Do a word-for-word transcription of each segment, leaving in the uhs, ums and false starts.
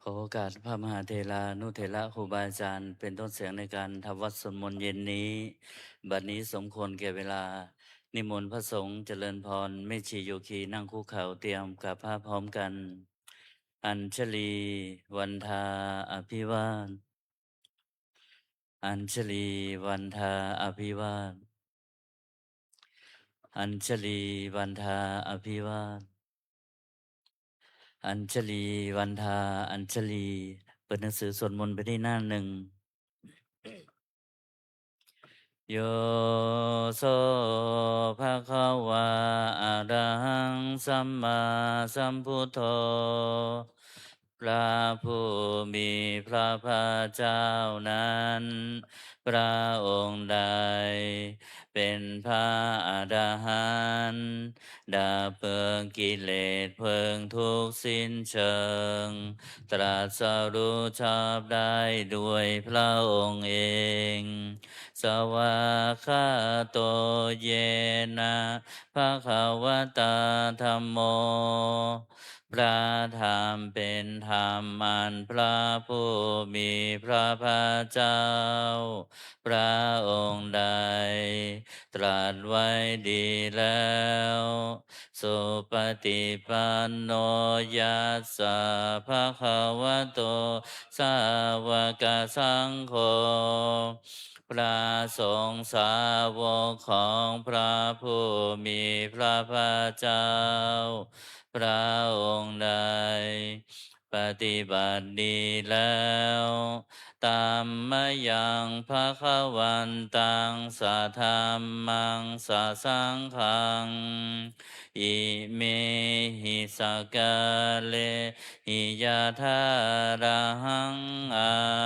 ขอโอกาสพระมหาเถรานุเถระครูบาอาจารย์เป็นต้นเสียงในการทำวัตรสวดมนต์เย็นนี้ บัดนี้สมควรแก่เวลา นิมนต์พระสงฆ์เจริญพร แม่ชีโยคีนั่งคุกเข่าเตรียมกราบพระพร้อมกัน อัญชลี วันทา อภิวาท อัญชลี วันทา อภิวาท อัญชลี วันทา อภิวาท อัญชลี วันทา อัญชลี เปิดหนังสือสวดมนต์ไปที่หน้าหนึ่ง Yo so bhagavā arahaṃ sammāsambuddho พระผู้มีพระภาคเจ้านั้น พระองค์ใดเป็นพระอรหันต์ ดับเพลิงกิเลสเพลิงทุกข์สิ้นเชิง ตรัสรู้ชอบได้ด้วยพระองค์เอง Svākkhāto yena bhagavatā dhammo พระธรรมเป็นธรรมอันพระผู้มีพระภาคเจ้า พระองค์ใดตรัสไว้ดีแล้ว Supaṭipanno yassa bhagavato sāvakasaṅgho พระสงฆ์สาวกของพระผู้มีพระภาคเจ้า พระองค์ใดปฏิบัติดีแล้ว Tammayaṃ bhagavantaṃ sadhammaṃ sasaṅghaṃ imehi sakkārehi yathārahaṃ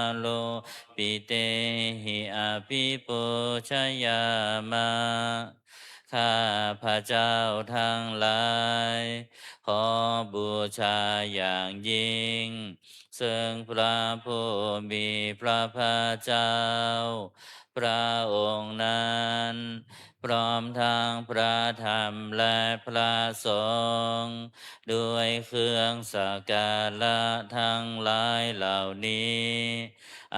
āropitehi abhipūjayāma ข้าพระเจ้าทั้งหลาย ขอบูชาอย่างยิ่ง ซึ่งพระผู้มีพระภาคเจ้า พระองค์นั้น พร้อมทั้งพระธรรมและพระสงฆ์ ด้วยเครื่องสักการะทั้งหลายเหล่านี้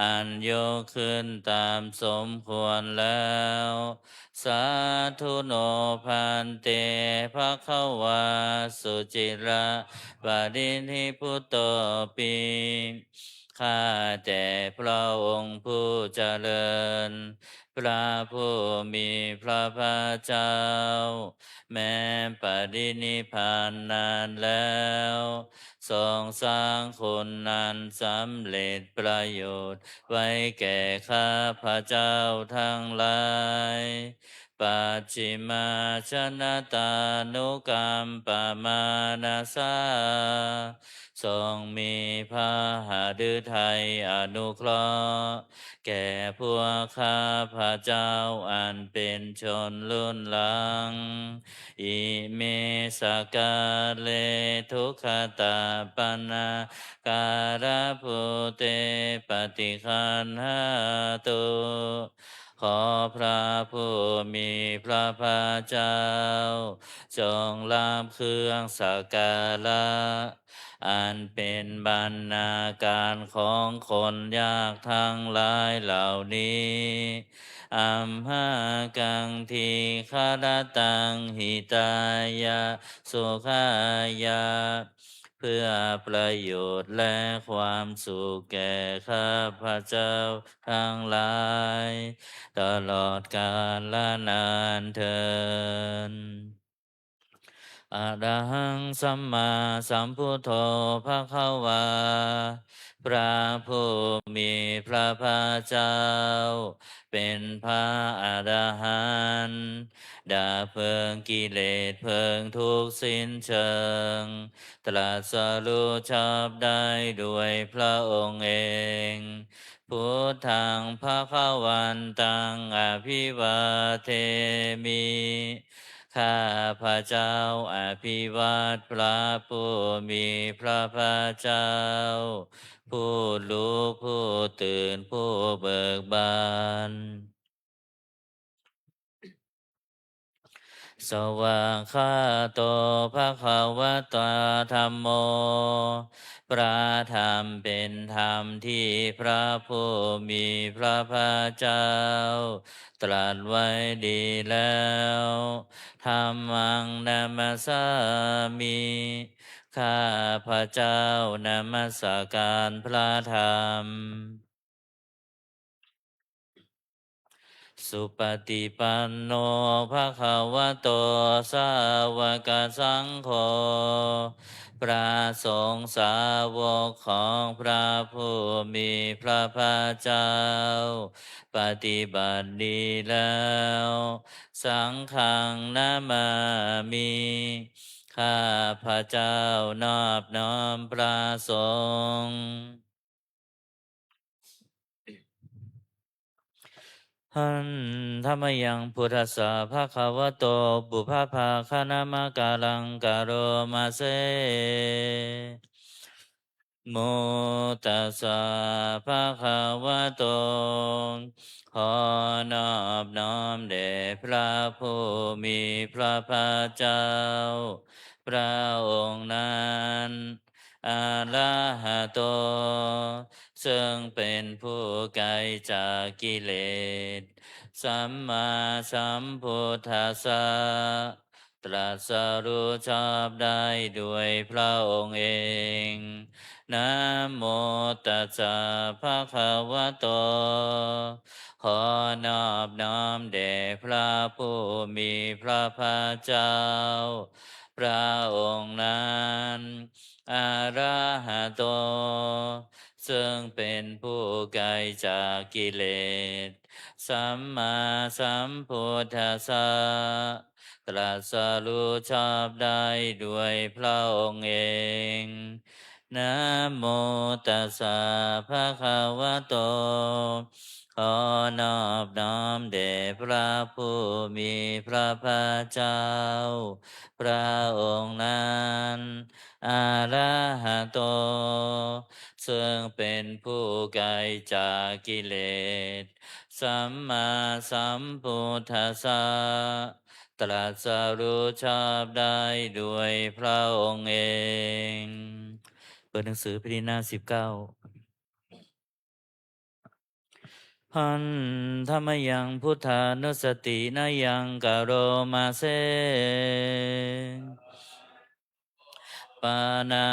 อันยกขึ้นตามสมควรแล้ว Sādhu no bhante bhagavā suciraparinibbutopi ข้าแต่พระองค์ผู้เจริญ พระผู้มีพระภาคเจ้า แม้ปรินิพพานนานแล้ว ทรงสร้างคุณอันสำเร็จประโยชน์ไว้แก่ข้าพระเจ้าทั้งหลาย Pacchimājanatānukampamānasā ทรงมีพระหฤทัยอนุเคราะห์ แก่พวกข้าพระเจ้าอันเป็นชนรุ่นหลัง Ime sakkāre dukkhaṭappanakārabhūte paṭiggaṇhātu ขอพระผู้มีพระภาคเจ้า จงรับเครื่องสักการะ อันเป็นบรรณาการของคนยากทั้งหลายเหล่านี้ Amhākaṃ dīgharattaṃ hitāya sukhāya เพื่อประโยชน์และความสุขแก่ข้าพระเจ้าทั้งหลาย ตลอดกาลนานเทอญ Arahaṃ sammāsambuddho bhagavā พระผู้มีพระภาคเจ้า เป็นพระอรหันต์ ดับเพลิงกิเลสเพลิงทุกข์สิ้นเชิง ตรัสรู้ชอบได้ด้วยพระองค์เอง Buddhaṃ bhagavantaṃ abhivādemi ข้าพระเจ้าอภิวาทพระผู้มีพระภาคเจ้า ผู้รู้ผู้ตื่นผู้เบิกบาน Sāvakā Svākkhāto bhagavatā dhammo. พระธรรมเป็นธรรมที่พระผู้มีพระภาคเจ้าตรัสไว้ดีแล้ว Dhammaṃ namassāmi. ข้าพเจ้านมัสการพระธรรม Supaṭipanno bhagavato sāvakasaṅgho. พระสงฆ์สาวกของพระผู้มีพระภาคเจ้า ปฏิบัติดีแล้ว Saṅghaṃ namāmi. ข้าพเจ้านอบน้อมพระสงฆ์ Handa mayaṃ buddhassa bhagavato pubbabhāganamakāraṃ karoma se. Namo tassa bhagavato. ขอนอบน้อมแด่พระผู้มีพระภาคเจ้า พระองค์นั้น arahato ซึ่งเป็นผู้ไกลจากกิเลส sammāsambuddhassa ตรัสรู้ชอบได้ด้วยพระองค์เอง Namo tassa bhagavato. ขอนอบน้อมแด่พระผู้มีพระภาคเจ้า พระองค์นั้น arahato ซึ่งเป็นผู้ไกลจากกิเลส sammāsambuddhassa ตรัสรู้ชอบได้ด้วยพระองค์เอง Namo tassa bhagavato. ขอนอบน้อมแด่พระผู้มีพระภาคเจ้า พระองค์นั้น arahato ซึ่งเป็นผู้ไกลจากกิเลส sammāsambuddhassa ตรัสรู้ชอบได้ด้วยพระองค์เอง เปิดหนังสือพิมพ์หน้าสิบเก้า Handa mayaṃ buddhānussatinayaṃ karoma se. Pana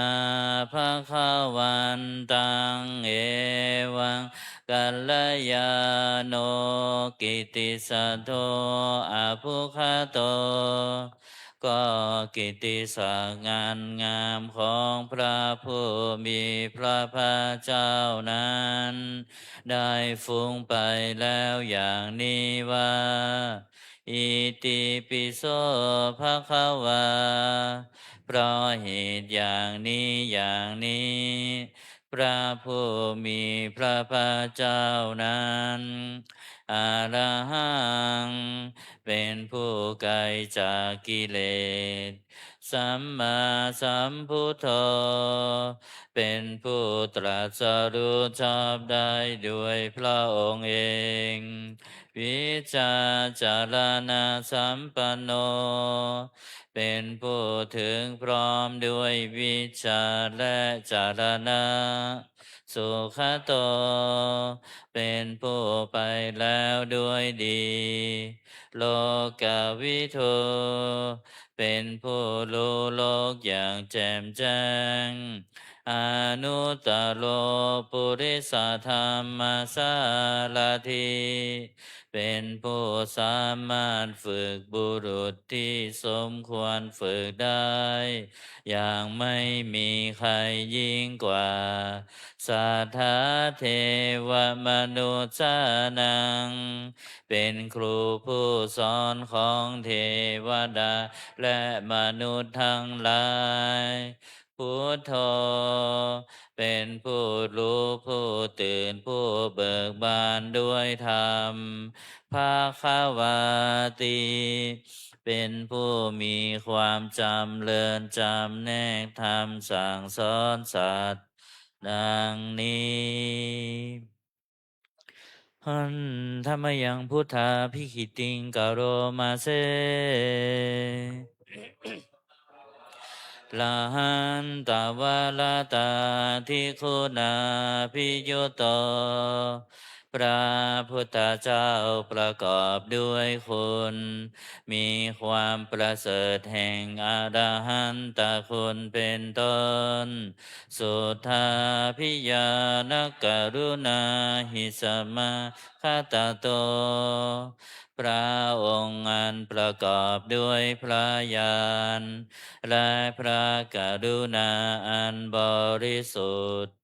bhagavantaṃ evaṃ kalyāṇo kittisaddo abbhuggato. ก็กิตติศักดิ์งามของพระผู้มีพระภาคเจ้านั้น ได้ฟุ้งไปแล้วอย่างนี้ว่า Itipi so bhagavā. เพราะเหตุอย่างนี้อย่างนี้ พระผู้มีพระภาคเจ้านั้น arahaṃ เป็นผู้ไกลจากกิเลส sammāsambuddho เป็นผู้ตรัสรู้ชอบได้ด้วยพระองค์เอง vijjācaraṇasampanno เป็นผู้ถึงพร้อมด้วยวิชชาและจรณะ sugato เป็นผู้ไปแล้วด้วยดี lokavidū เป็นผู้รู้โลกอย่างแจ่มแจ้ง anuttaro purisadammasārathi เป็นผู้สามารถฝึกบุรุษที่สมควรฝึกได้ อย่างไม่มีใครยิ่งกว่า satthā devamanussānaṃ เป็นครูผู้สอนของเทวดาและมนุษย์ทั้งหลาย buddho เป็นผู้รู้ผู้ตื่นผู้เบิกบานด้วยธรรม bhagavāti เป็นผู้มีความจำเริญจำแนกธรรมสั่งสอนสัตว์ ดังนี้ Handa mayaṃ buddhābhigītiṃ karoma se. Lahantavaratādiguṇābhiyutto. พระพุทธเจ้าประกอบด้วยคุณ มีความประเสริฐแห่งอรหันตคุณเป็นต้น Suddhābhiñāṇakaruṇāhi samāgatatto. พระองค์อันประกอบด้วยพระญาณ และพระกรุณาอันบริสุทธิ์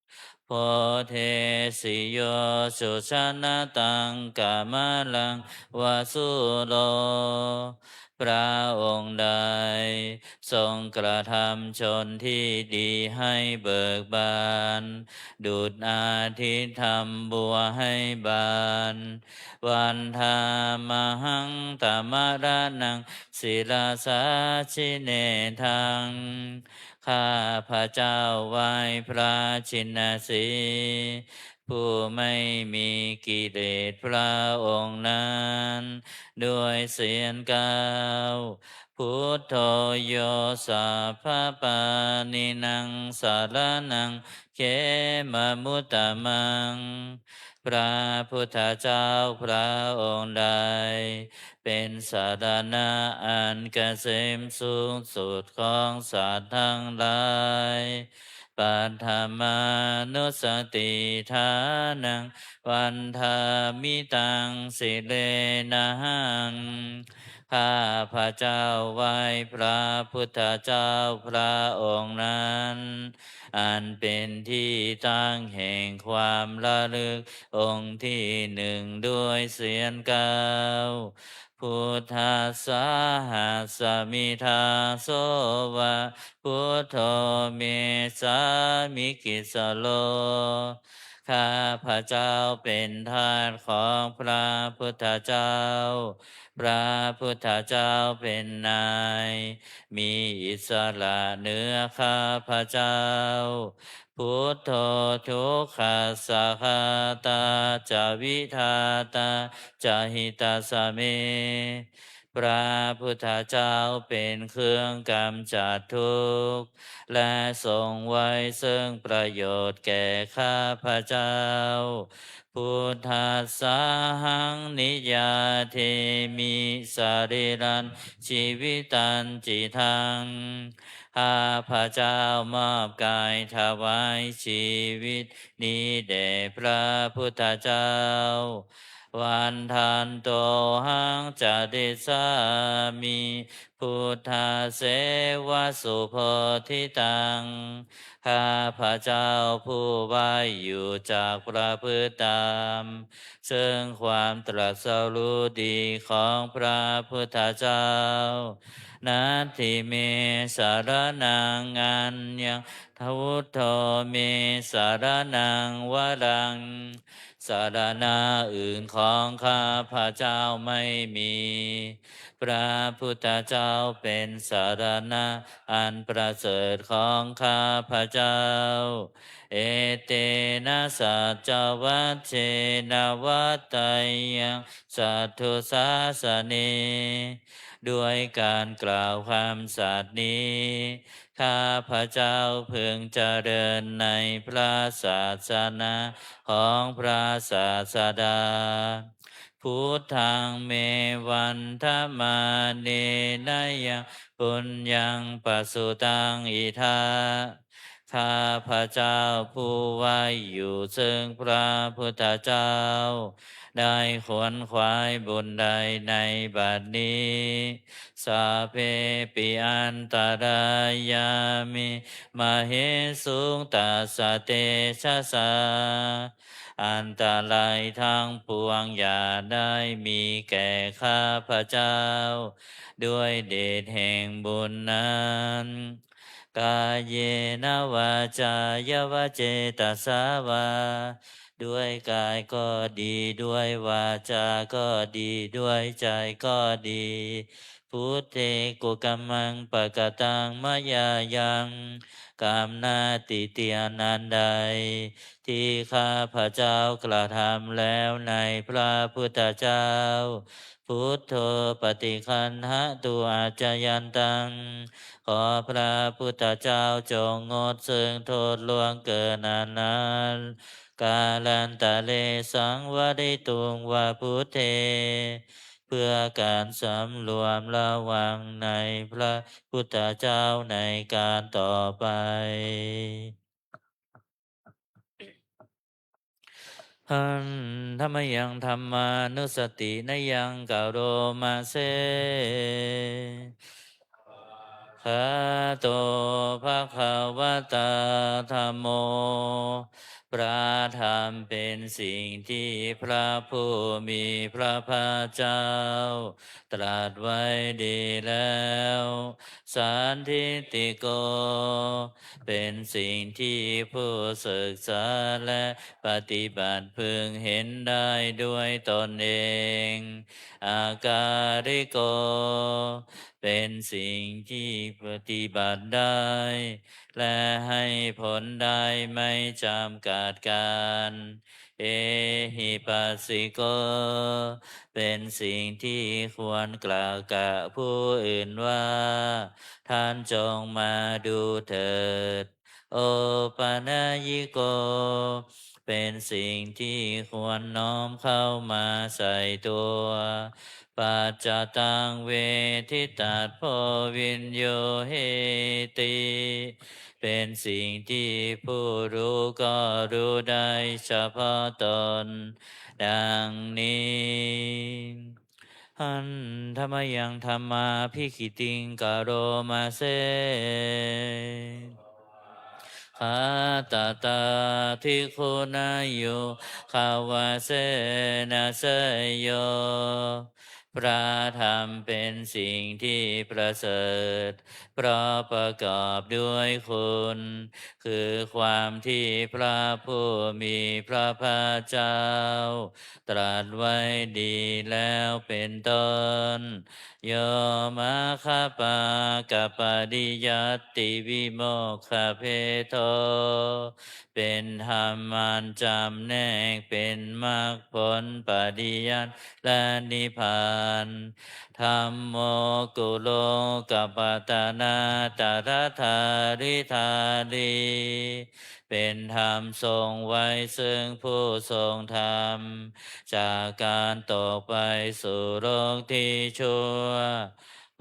Bodhesi yo sujanataṃ kamalaṃ va sūro. พระองค์ใดทรงกระทำชนที่ดีให้เบิกบาน ดุจอาทิตย์ทำบัวให้บาน Vandāmahaṃ tamaraṇaṃ sirasā jinendaṃ. ข้าพระเจ้าไหว้พระชินสีห์ ผู้ไม่มีกิเลสพระองค์นั้น ด้วยเศียรเก้า Buddho yo sabbapāṇīnaṃ saraṇaṃ khemamuttamaṃ. พระพุทธเจ้าพระองค์ใด เป็นสรณะอันเกษมสูงสุดของสัตว์ทั้งหลาย Paṭhamānussatiṭṭhānaṃ vandāmi taṃ sirenahaṃ. ข้าพระเจ้าไหว้พระพุทธเจ้าพระองค์นั้น อันเป็นที่ตั้งแห่งความระลึกองค์ที่หนึ่งด้วยเศียรเก้า Buddhassāhasmi dāso va buddho me sāmikissaro. ข้าพระเจ้าเป็นทาสของพระพุทธเจ้า พระพุทธเจ้าเป็นนาย มีอิสระเหนือข้าพระเจ้า Buddho dukkhassa ghātā ca vidhātā ca hitassa me. พระพุทธเจ้าเป็นเครื่องกำจัดทุกข์ และทรงไว้ซึ่งประโยชน์แก่ข้าพระเจ้า Buddhassāhaṃ niyyādemi sarīrañca jīvitañcidaṃ. ข้าพระเจ้ามอบกายถวายชีวิตนี้แด่พระพุทธเจ้า Vandantohaṃ carissāmi buddhasevasubodhitaṃ. ข้าพระเจ้าผู้ไหว้อยู่จักประพฤติตาม ซึ่งความตรัสรู้ดีของพระพุทธเจ้า Natthi me saraṇaṃ aññaṃ, buddho me saraṇaṃ varaṃ. สรณะอื่นของข้าพระเจ้าไม่มี พระพุทธเจ้าเป็นสรณะอันประเสริฐของข้าพระเจ้า Etena saccavajjena vaḍḍheyyaṃ satthu sāsane. ด้วยการกล่าวคำสัตย์นี้ ข้าพระเจ้าพึงเจริญในพระศาสนาของพระศาสดา Buddhaṃ me vandamānena yaṃ puññaṃ pasutaṃ idha. ข้าพระเจ้าผู้ไหว้อยู่ซึ่งพระพุทธเจ้า ได้ขวนขวายบุญใดในบัดนี้ Sabbepi antarāyā me māhesuṃ tassa tejasā. อันตรายทั้งปวงอย่าได้มีแก่ข้าพระเจ้า ด้วยเดชแห่งบุญนั้น Kāyena vācāya va cetasā vā. ด้วยกายก็ดี ด้วยวาจาก็ดี ด้วยใจก็ดี Buddhe kukammaṃ pakataṃ mayā yaṃ. กรรมนาฏเตียนอันใด ที่ข้าพเจ้ากระทำแล้วในพระพุทธเจ้า Buddho paṭiggaṇhatu accayantaṃ ขอพระพุทธเจ้าจงงดซึ่งโทษล่วงเกินอันนั้น Kālantare saṃvarituṃ va buddhe เพื่อการสำรวมระวังในพระพุทธเจ้าในการต่อไป Handa mayaṃ dhammānussatinayaṃ karoma se. Bhagavato bhagavatā dhammo พระธรรมเป็นสิ่งที่พระผู้มีพระภาคเจ้า ตรัสไว้ดีแล้ว Sandiṭṭhiko เป็นสิ่งที่ผู้ศึกษาและปฏิบัติพึงเห็นได้ด้วยตนเอง Akāliko เป็นสิ่งที่ปฏิบัติได้ และให้ผลได้ไม่จำกัดกาล Ehipassiko เป็นสิ่งที่ควรกล่าวกับผู้อื่นว่า ท่านจงมาดูเถิด Opanayiko เป็นสิ่งที่ควรน้อมเข้ามาใส่ตัว Paccattaṃ veditabbo viññūhīti เป็นสิ่งที่ผู้รู้ก็รู้ได้เฉพาะตน ดังนี้ Handa mayaṃ dhammābhigītiṃ karoma se. Bhagavatā bhikkhunā yugavasena seyyo พระธรรมเป็นสิ่งที่ประเสริฐ เพราะประกอบด้วยคุณ คือความที่พระผู้มีพระภาคเจ้า ตรัสไว้ดีแล้วเป็นต้น Yo maggapākapariyattivimokkhabhedo เป็นธรรมอันจำแนกเป็นมรรคผลปริยัติและนิพพาน Dhammo kulokapatanā tadatthāridhārī เป็นธรรมทรงไว้ซึ่งผู้ทรงธรรม จากการตกไปสู่โลกที่ชั่ว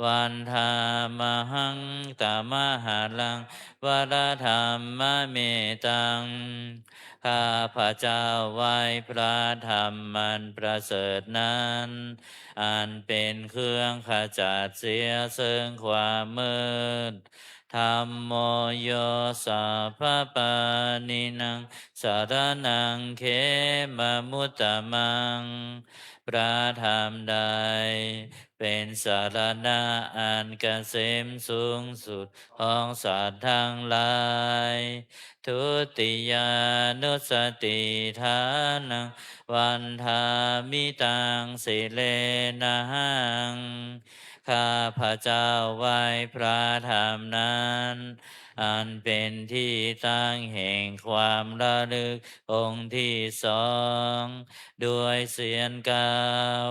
Vandāmahaṃ tamaharaṃ varadhammametaṃ ข้าพเจ้าไหว้พระธรรมอันประเสริฐนั้น อันเป็นเครื่องขจัดเสียซึ่งความมืด Dhammo yo sabbapāṇīnaṃ saraṇaṃ khemamuttamaṃ พระธรรมใด เป็นสรณะอันเกษมสูงสุดของสัตว์ทั้งหลาย Dutiyānussatiṭṭhānaṃ vandāmi taṃ sirenahaṃ ข้าพเจ้าไหว้พระธรรมนั้น อันเป็นที่ตั้งแห่งความระลึกองค์ที่สอง ด้วยเสียงกล่าว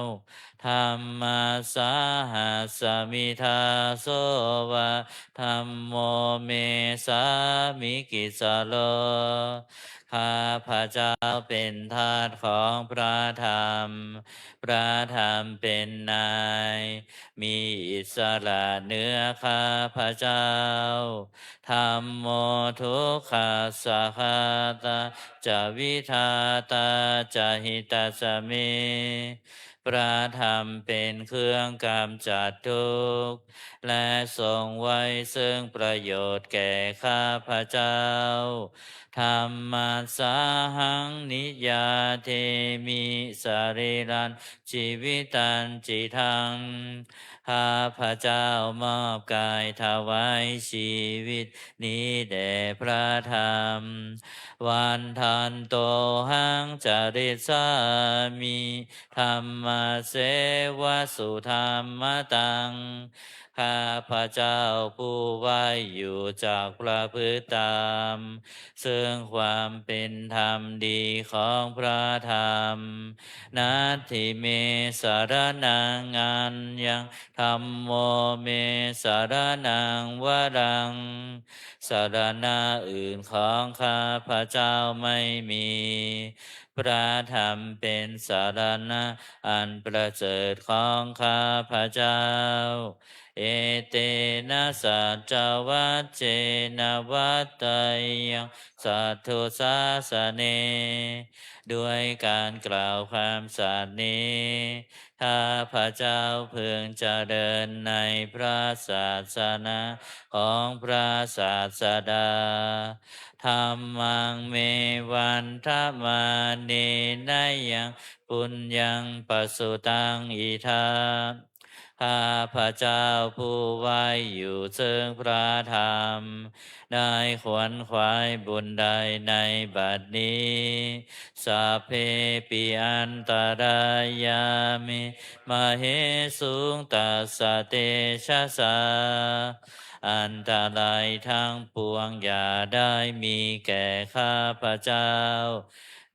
Dhammassāhasmi dāso va dhammo me sāmikissaro ข้าพเจ้าเป็นทาสของพระธรรม พระธรรมเป็นนาย มีอิสระเหนือข้าพเจ้า Dhammo dukkhassa ghātā ca vidhātā ca hitassa me พระธรรมเป็นเครื่องกำจัดทุกข์ และทรงไว้ซึ่งประโยชน์แก่ข้าพเจ้า Dhammassāhaṃ niyyādemi sarīrañjīvitañcidaṃ ข้าพเจ้ามอบกายถวายชีวิตนี้แด่พระธรรม Vandantohaṃ carissāmi dhammasseva sudhammataṃ ข้าพเจ้าผู้ไหว้อยู่จักประพฤติตามซึ่งความเป็นธรรมดีของพระธรรม Natthi me saraṇaṃ aññaṃ, dhammo me saraṇaṃ varaṃ, สรณะอื่นของข้าพเจ้าไม่มี พระธรรมเป็นสรณะอันประเสริฐของข้าพเจ้า Etena saccavajjena vaḍḍheyyaṃ satthu sāsane. ด้วยการกล่าวความสัตย์นี้ ข้าพเจ้าพึงเจริญในพระศาสนาของพระศาสดา Dhammaṃ me vandamānena yaṃ puññaṃ pasutaṃ idha. ข้าพเจ้าผู้ไหว้อยู่ซึ่งพระธรรม ได้ขวนขวายบุญใดในบัดนี้ Sabbepi antarāyā me māhesuṃ tassa tejasā. อันตรายทั้งปวงอย่าได้มีแก่ข้าพเจ้า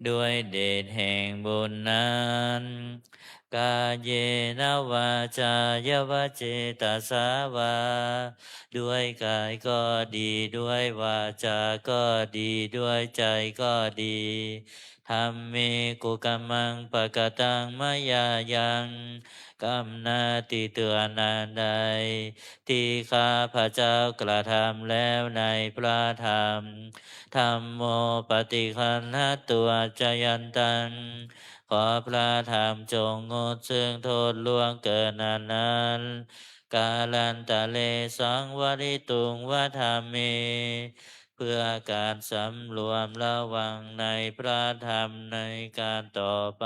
ด้วยเดชแห่งบุญนั้น Kāyena vācāya va cetasā vā. ด้วยกายก็ดี ด้วยวาจาก็ดี ด้วยใจก็ดี Dhamme kukammaṃ pakataṃ mayā yaṃ. กรรมนาฏที่เตือนอันใด ที่ข้าพเจ้ากระทำแล้วในพระธรรม Dhammo paṭiggaṇhatu accayantaṃ. ขอพระธรรมจงงดซึ่งโทษล่วงเกินอันนั้น Kālantare saṃvarituṃ va dhamme. เพื่อการสำรวมระวังในพระธรรมในการต่อไป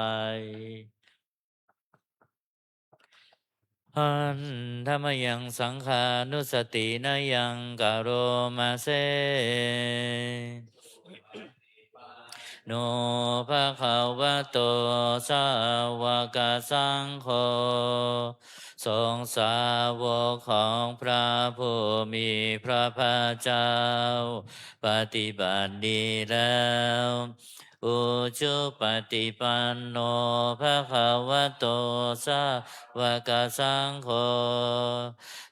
Handa mayaṃ saṅghānussatinayaṃ karoma se. No bhagavato sāvakasaṅgho. สงฆ์สาวกของพระผู้มีพระภาคเจ้า ปฏิบัติดีแล้ว Ujupaṭipanno bhagavato sāvakasaṅgho.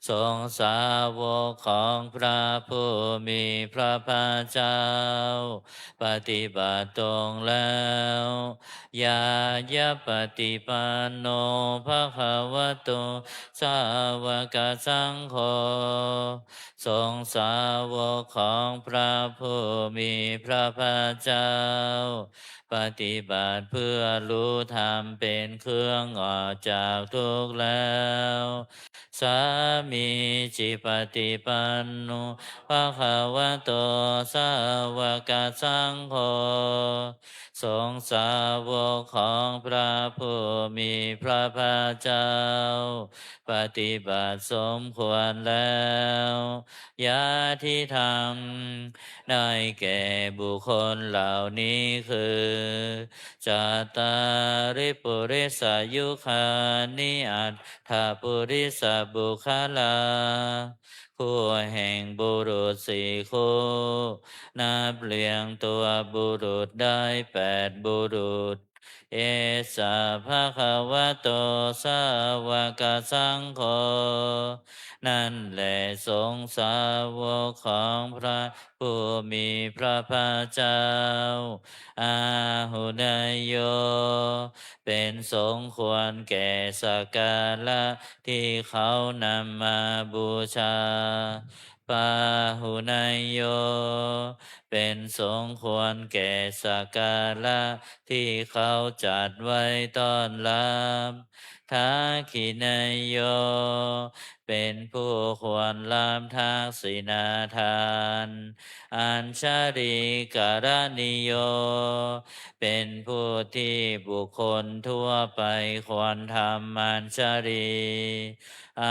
สงฆ์สาวกของพระผู้มีพระภาคเจ้า ปฏิบัติตรงแล้ว Ñāyapaṭipanno bhagavato sāvakasaṅgho. สงฆ์สาวกของพระผู้มีพระภาคเจ้า ปฏิบัติเพื่อรู้ธรรมเป็นเครื่องออกจากทุกข์แล้ว Sāmīcipaṭipanno bhagavato sāvakasaṅgho. สงฆ์สาวกของพระผู้มีพระภาคเจ้า ปฏิบัติสมควรแล้ว Yadidaṃ ได้แก่บุคคลเหล่านี้คือ Cattāri purisayugāni aṭṭha purisapuggalā. คู่แห่งบุรุษสี่คู่ นับเรียงตัวบุรุษได้แปดบุรุษ Esa bhagavato sāvakasaṅgho. นั่นแหละสงฆ์สาวกของพระผู้มีพระภาคเจ้า Āhuneyyo เป็นสงฆ์ควรแก่สักการะที่เขานำมาบูชา Pāhuneyyo เป็นสงฆ์ควรแก่สักการะที่เขาจัดไว้ต้อนรับ Dakkhiṇeyyo เป็นผู้ควรรับทักษิณาทาน Añjalikaraṇīyo เป็นผู้ที่บุคคลทั่วไปควรทำอัญชลี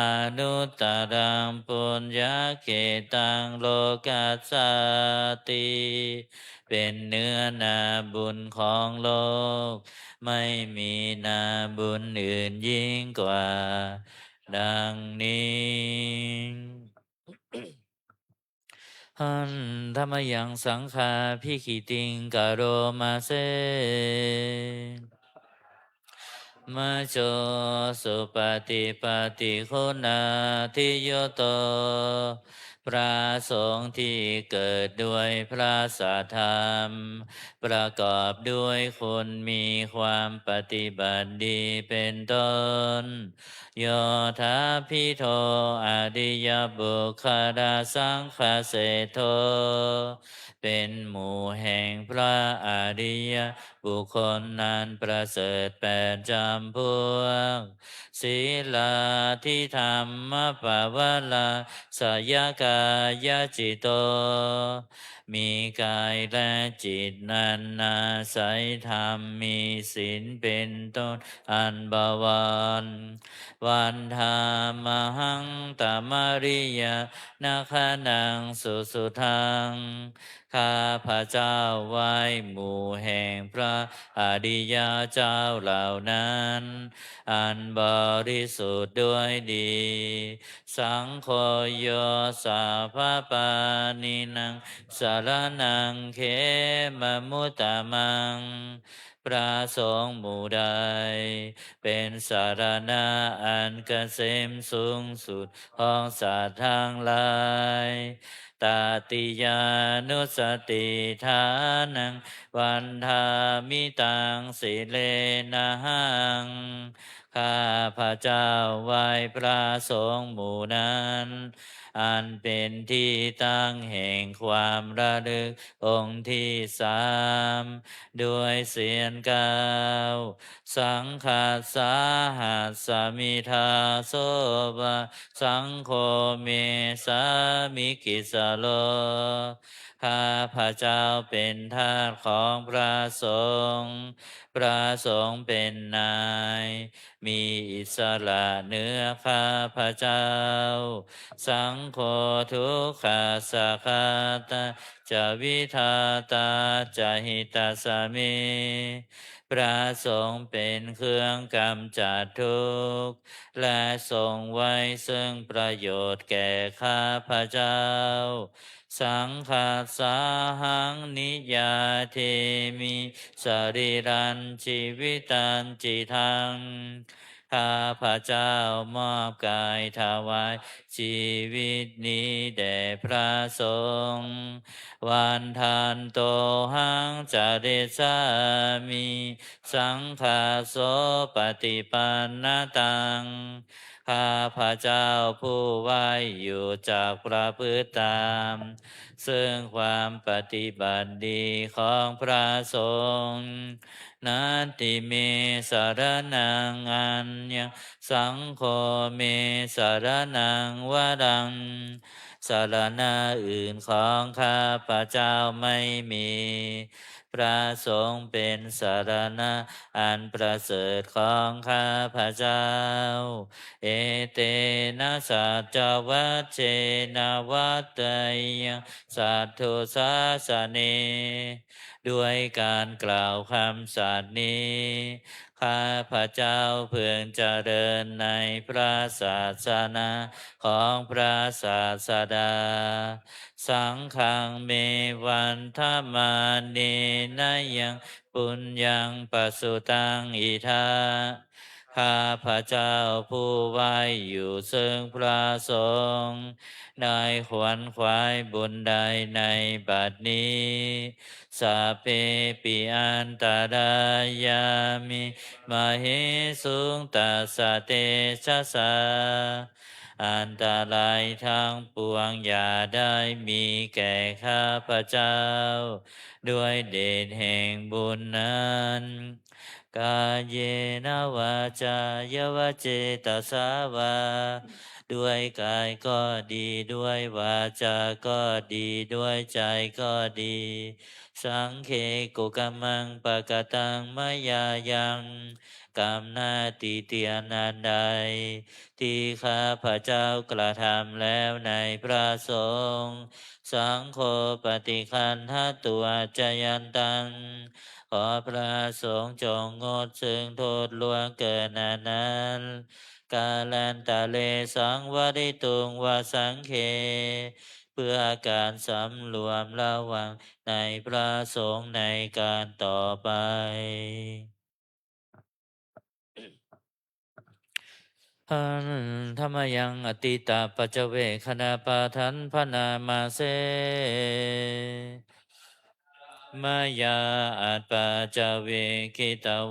Anuttaraṃ puññakkhettaṃ lokassāti เป็นเนื้อนาบุญของโลก ไม่มีนาบุญอื่นยิ่งกว่า ดังนี้ Handa mayaṃ saṅghābhigītiṃ karoma se. Majo supatipattiguṇādiyutto พระสงฆ์ที่เกิดด้วยพระสัทธรรม ประกอบด้วยคุณมีความปฏิบัติดีเป็นต้น Yodābhito ariyapuggalasaṅghaseṭṭho เป็นหมู่แห่งพระอริยบุคคลนั้นประเสริฐแปดจำพวก Sīlādidhammapavalāsayakāyacitto มีกายและจิตนั้นอาศัยธรรม มีศีลเป็นต้นอันบวร Vandāmahaṃ tamariyaṃ naghanaṃ susuddhaṃ ข้าพเจ้าไหว้หมู่แห่งพระอริยเจ้าเหล่านั้น อันบริสุทธิ์ด้วยดี Saṅgho yo sabbapāṇīnaṃ saraṇaṃ khemamuttamaṃ พระสงฆ์หมู่ใด เป็นสรณะอันเกษมสูงสุดของสัตว์ทั้งหลาย Tatiyānussatiṭṭhānaṃ vandāmi taṃ sirenahaṃ ข้าพเจ้าไหว้พระสงฆ์หมู่นั้น อันเป็นที่ตั้งแห่งความระลึกองค์ที่สาม ด้วยเสียงเก้า Saṅghassāhasmi dāso va saṅgho me sāmikissaro ข้าพเจ้าเป็นทาสของพระสงฆ์ พระสงฆ์เป็นนาย มีอิสระเหนือข้าพเจ้า Saṅgho dukkhassa ghātā ca vidhātā ca hitassa me พระสงฆ์เป็นเครื่องกำจัดทุกข์ และทรงไว้ซึ่งประโยชน์แก่ข้าพเจ้า Saṅghassāhaṃ niyyādemi sarīrañjīvitañcidaṃ ข้าพเจ้ามอบกายถวายชีวิตนี้แด่พระสงฆ์ Vandantohaṃ carissāmi saṅghassopaṭipannataṃ ข้าพเจ้าผู้ไหว้อยู่จักประพฤติตาม ซึ่งความปฏิบัติดีของพระสงฆ์ Natthi me saraṇaṃ aññaṃ saṅgho me saraṇaṃ varaṃ สรณะอื่นของข้าพเจ้าไม่มี พระสงฆ์เป็นสรณะอันประเสริฐของข้าพเจ้า Etena saccavajjena vaḍḍheyyaṃ satthu sāsane ด้วยการกล่าวคำสัตย์นี้ ข้าพเจ้าพึงเจริญในพระศาสนาของพระศาสดา Saṅghaṃ me vandamānena yaṃ puññaṃ pasutaṃ idha ข้าพเจ้าผู้ไหว้อยู่ซึ่งพระสงฆ์ ได้ขวนขวายบุญใดในบัดนี้ Sabbepi antarāyā me māhesuṃ tassa tejasā อันตรายทั้งปวงอย่าได้มีแก่ข้าพเจ้า ด้วยเดชแห่งบุญนั้น Kāyena vācāya va cetasā vā ด้วยกายก็ดี ด้วยวาจาก็ดี ด้วยใจก็ดี Saṅghe kukammaṃ pakataṃ mayā yaṃ กรรมหน้าติเตียนอันใด ที่ข้าพเจ้ากระทำแล้วในพระสงฆ์ Saṅgho paṭiggaṇhatu accayantaṃ ขอพระสงฆ์จงงดซึ่งโทษล่วงเกินอันนั้น kālantare saṃvarituṃ va saṅghe เพื่อการสำรวมระวังในพระสงฆ์ในการต่อไป Handa mayaṃ atītapaccavekkhaṇapāṭhaṃ bhaṇāma se. Mayā atpaccavekkhitā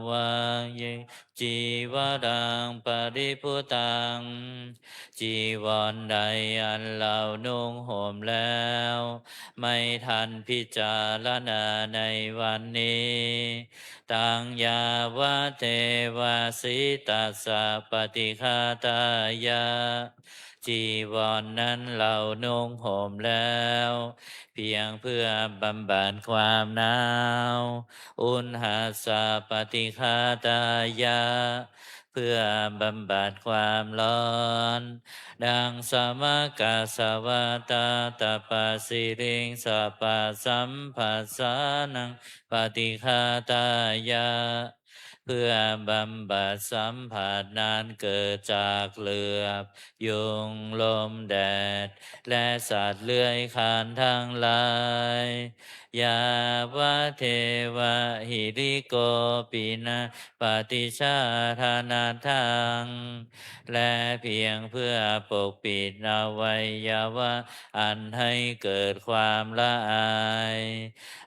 ye cīvaraṃ paribhuttaṃ. จีวรใดอันเรานุ่งห่มแล้ว ไม่ทันพิจารณาในวันนี้ taṃ yāvadeva sītassa paṭighātāya. จีวรนั้นเรานุ่งห่มแล้ว เพียงเพื่อบำบัดความหนาว uṇhassa paṭighātāya. เพื่อบำบัดความร้อน daṃsamakasavātātapasiriṃsapasamphassānaṃ paṭighātāya. เพื่อบำบัดสัมผัสนั้นเกิดจากเหลือบ ยุง ลม แดด และสัตว์เลื้อยคลานทั้งหลาย yāvadeva hirikopinaṃ paṭicchādanatthaṃ. และเพียงเพื่อปกปิดอวัยวะอันให้เกิดความละอาย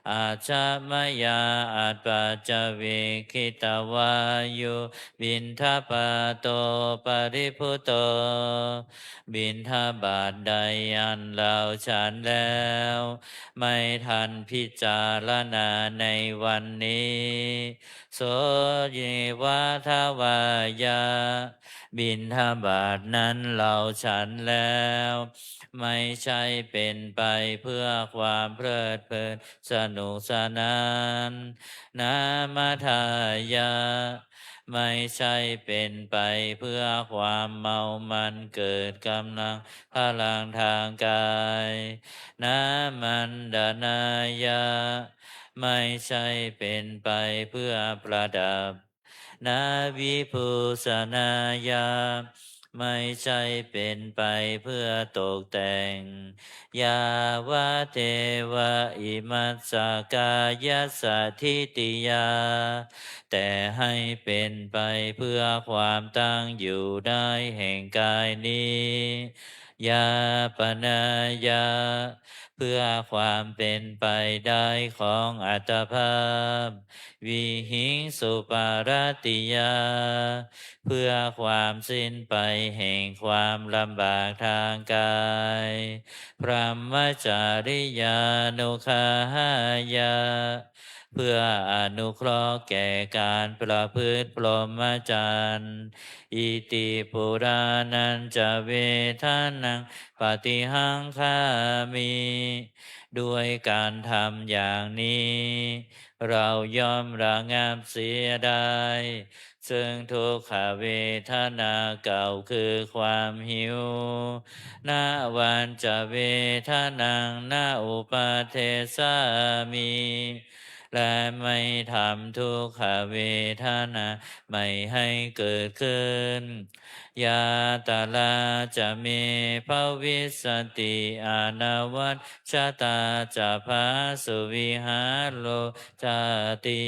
ajja mayā atpaccavekkhitā vāyu piṇḍapāto paribhutto. บิณฑบาตใดอันเราฉันแล้ว ไม่ทันพิจารณาในวันนี้ so ye vadavāya. บิณฑบาตนั้นเราฉันแล้ว ไม่ใช่เป็นไปเพื่อความเพลิดเพลินสนุกสนาน na madāya. ไม่ใช่เป็นไปเพื่อความเมามันเกิดกำลังพลังทางกาย na maṇḍanāya. ไม่ใช่เป็นไปเพื่อประดับ na vibhūsanāya. ไม่ใช่เป็นไปเพื่อตกแต่ง yāvadeva imassa kāyassa ṭhitiyā. แต่ให้เป็นไปเพื่อความตั้งอยู่ได้แห่งกายนี้ yāpanāya. เพื่อความเป็นไปได้ของอัตภาพ vihiṃsuparatiyā. เพื่อความสิ้นไปแห่งความลำบากทางกาย brahmacariyānuggahāya. เพื่ออนุเคราะห์แก่การประพฤติพรหมจรรย์ iti purāṇañca vedanaṃ paṭihaṅkhāmi. ด้วยการทำอย่างนี้ เราย่อมระงับเสียได้ ซึ่งทุกขเวทนาเก่าคือความหิว navañca vedanaṃ na uppādessāmi. และไม่ทำทุกขเวทนาใหม่ให้เกิดขึ้น yātrā ca me bhavissati anavajjatā ca phāsuvihāro cāti.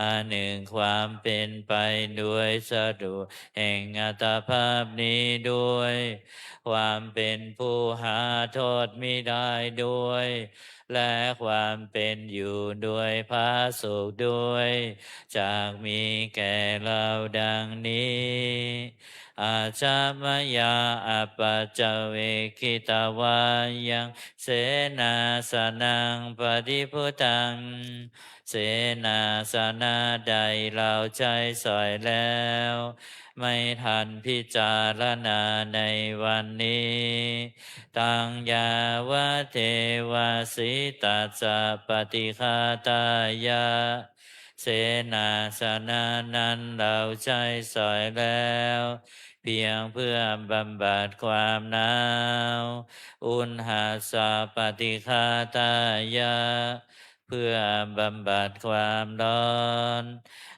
อันหนึ่งความเป็นไปโดยสะดุดแห่งอัตภาพนี้ด้วย ความเป็นผู้หาโทษมิได้ด้วย และความเป็นอยู่โดยผาสุกด้วย จักมีแก่เราดังนี้ ajja mayā apaccavekkhitvā yaṃ senāsanaṃ paribhuttaṃ. เสนาสนะใดเราใช้สอยแล้ว ไม่ทันพิจารณาในวันนี้ taṃ yāvadeva sītassa paṭighātāya. เสนาสนะนั้นเราใช้สอยแล้ว เพียงเพื่อบำบัดความหนาว uṇhassa paṭighātāya. เพื่อบำบัดความร้อน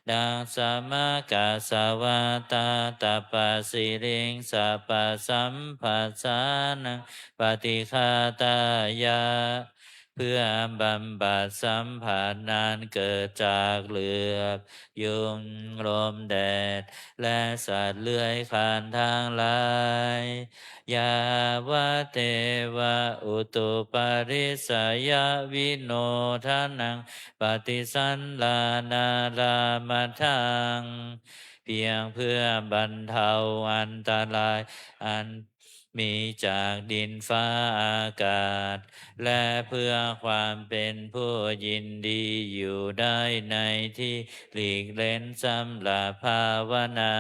Dasamakkasavātātapasiriṃ sabbasambhasānaṃ paṭighātāya เพื่อบำบัดสัมผัสนั้นเกิดจากเหลือบยุง ลมแดด และสัตว์เลื้อยคลานทั้งหลาย Yāvadeva utuparissayavinodanaṃ paṭisallānārāmatthaṃ เพียงเพื่อบรรเทาอันตรายอันมีจากดินฟ้าอากาศ และเพื่อความเป็นผู้ยินดีอยู่ได้ในที่หลีกเร้นสำหรับภาวนา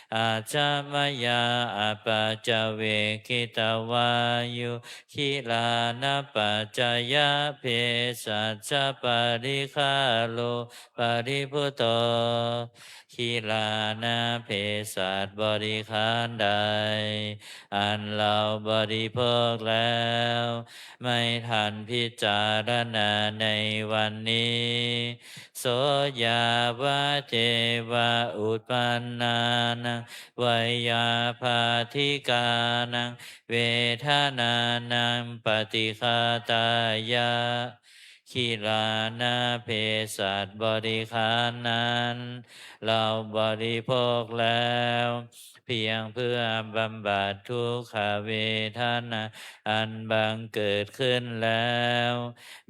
Ajja mayā apaccavekkhitvā yugulānapaccayabhesajjaparikkhāro paribhuto คีลานะเภสัชบริขารใด อันเราบริโภคแล้ว ไม่ทันพิจารณาในวันนี้ So yāvadeva uppannānaṃ veyyābādhikānaṃ vedanānaṃ paṭighātāya คีลานะเภสัชบริขารนั้น เราบริโภคแล้ว เพียงเพื่อบำบัดทุกขเวทนาอันบังเกิดขึ้นแล้ว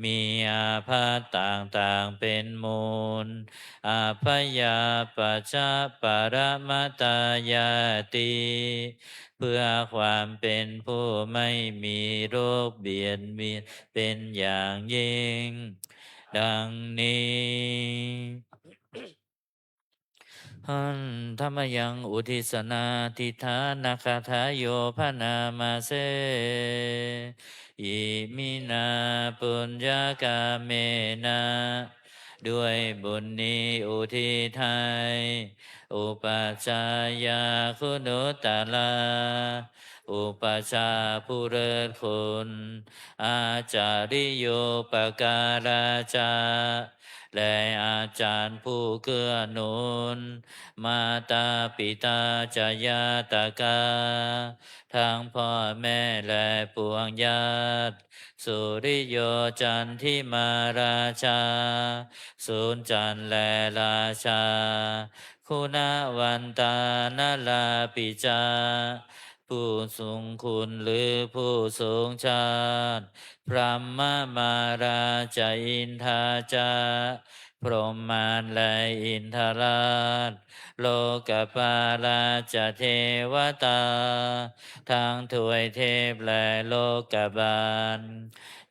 มีอาภัพต่างๆเป็นมูล Abyāpajjhaparamatāyāti เพื่อความเป็นผู้ไม่มีโรคเบียดเบียนเป็นอย่างยิ่ง ดังนี้ Handa mayaṃ uddissanādhiṭṭhānagāthāyo bhaṇāma se. Iminā puññakammena ด้วยบุญนี้อุทิศให้ Upajjhāyā guṇuttarā อุปัชฌาย์ผู้เลิศคุณ Ācariyūpakārā ca และอาจารย์ผู้เกื้อหนุน Mātā pitā ca ñātakā ทั้งพ่อแม่และปวงญาติ Suriyo candimā rājā สุริจันทร์และราชา Guṇavantā narāpi ca ผู้ทรงคุณหรือผู้ทรงชาติ Brahmamārā ca indā ca พรหมมารและอินทราช Lokapālā ca devatā ทั้งทวยเทพและโลกบาล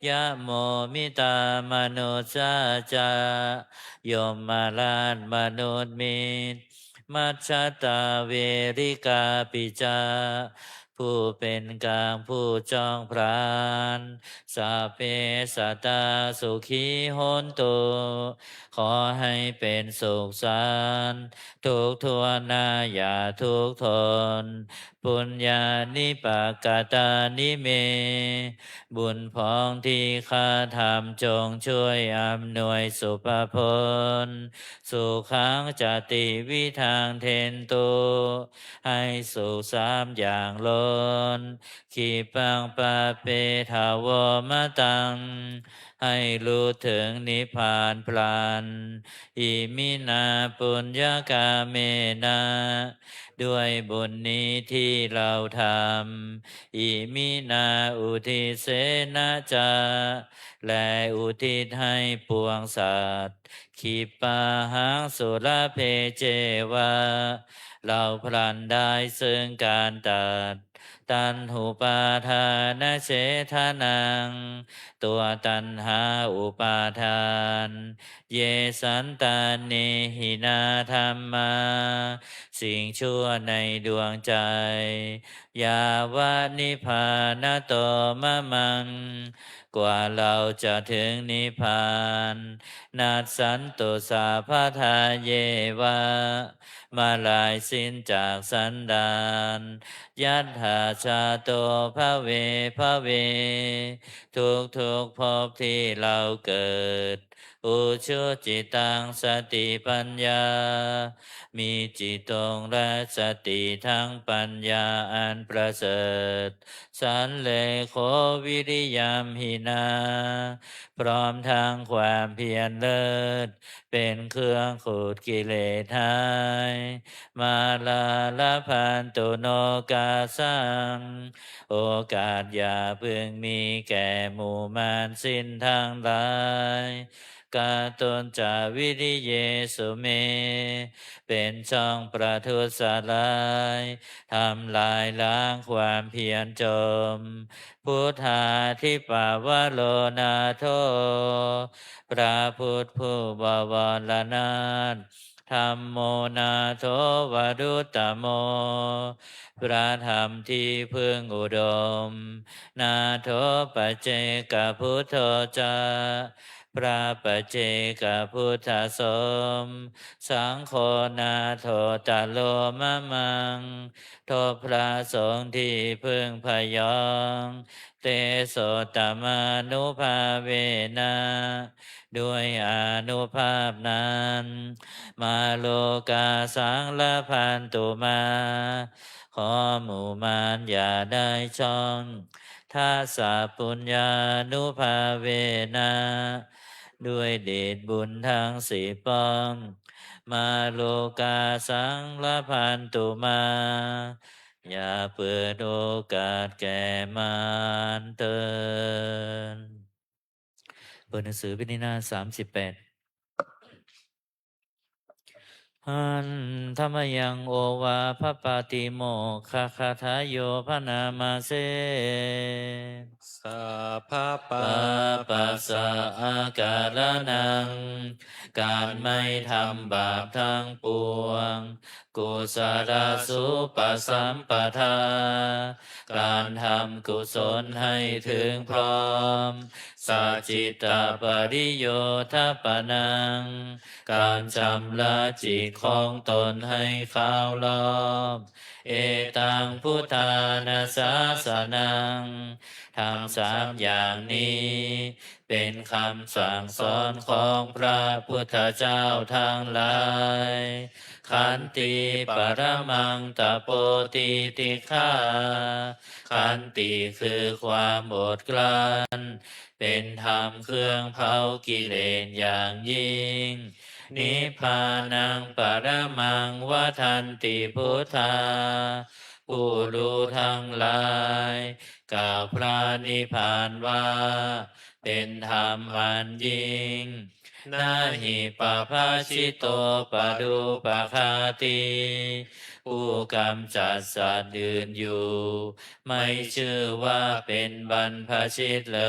Yamo mittā manussā ca ยมราชมนุษย์มิตร Majjhattā verikāpi ca ผู้เป็นกลางผู้จ้องผลาญ Sabbe sattā sukhī hontu ขอให้เป็นสุขสันต์ทุกทั่วหน้าอย่าทุกข์ทน Puññāni pakatāni me บุญพองที่ข้าทำจงช่วยอำนวยสุภพล Sukhaṃ ca tividhaṃ dentu ให้สุขสามอย่างล้น Khippaṃ pāpetha vomataṃ ให้รู้ถึงนิพพานพลัน Iminā puññakammena ด้วยบุญนี้ที่เราทำ Iminā uddisena ca และอุทิศให้ปวงสัตว์ Khippāhaṃ sulabhe ceva เราพลันได้ซึ่งการตัด Taṇhupādānachedanaṃ ตัวตัณหาอุปาทาน Ye santāne hinā dhammā สิ่งชั่วในดวงใจ yāva nibbānato mamaṃ กว่าเราจะถึงนิพพาน nassantu sabbadā yeva เมื่อลายสิ้นจากสันดาน yattha jāto bhave bhave ทุกทุกๆภพที่เราเกิด ujucittaṃ satipaññā มีจิตตรงและสติทั้งปัญญาอันประเสริฐ sallekho viriyamhinā พร้อมทั้งความเพียรเลิศ เป็นเครื่องขูดกิเลสหาย mārā labhantu nokāsaṃ โอกาสอย่าพึงมีแก่หมู่มารสิ้นทั้งหลาย kātuñca viriyesu me เป็นช่องประทุษร้าย ทำลายล้างความเพียรจม buddhādhipavaro nātho พระพุทธผู้บวรนาถ dhammo nātho varuttamo พระธรรมที่พึ่งอุดม nātho paccekabuddho ca พระปัจเจกพุทธสม saṅgho nāthottaro mamaṃ ทบพระสงฆ์ที่พึ่งพยอง tesottamānubhāvena ด้วยอานุภาพนั้น mārokāsaṃ labhantu mā ขอหมู่มารอย่าได้ช่อง dasapuññānubhāvena ด้วยเดชบุญทั้งสิบป้อง mārokāsaṃ labhantu mā อย่าเปิดโอกาสแก่มารเถิด เปิดหนังสือพิมพ์หน้าสามสิบแปด Handa mayaṃ ovāhapātimokkhagathayo bhaṇāma se. Sabbapāpassa akaraṇaṃ การไม่ทำบาปทั้งปวง kusalasupasampadā การทำกุศลให้ถึงพร้อม sacittapariyothapanaṃ การชำระจิตของตนให้ขาวรอบ etaṃ buddhāna sāsanaṃ ธรรมสามอย่างนี้ เป็นคำสั่งสอนของพระพุทธเจ้าทั้งหลาย Khantī paramaṃ tapo titikkhā ขันติคือความอดกลั้น เป็นธรรมเครื่องเผากิเลสอย่างยิ่ง nibbānaṃ paramaṃ vadanti buddhā ผู้รู้ทั้งหลาย กล่าวพระนิพพานว่า เป็นธรรมอันยิ่ง na hi pabbajito parūpaghātī ผู้กำจัดสัตว์อื่นอยู่ ไม่ชื่อว่าเป็นบรรพชิตเล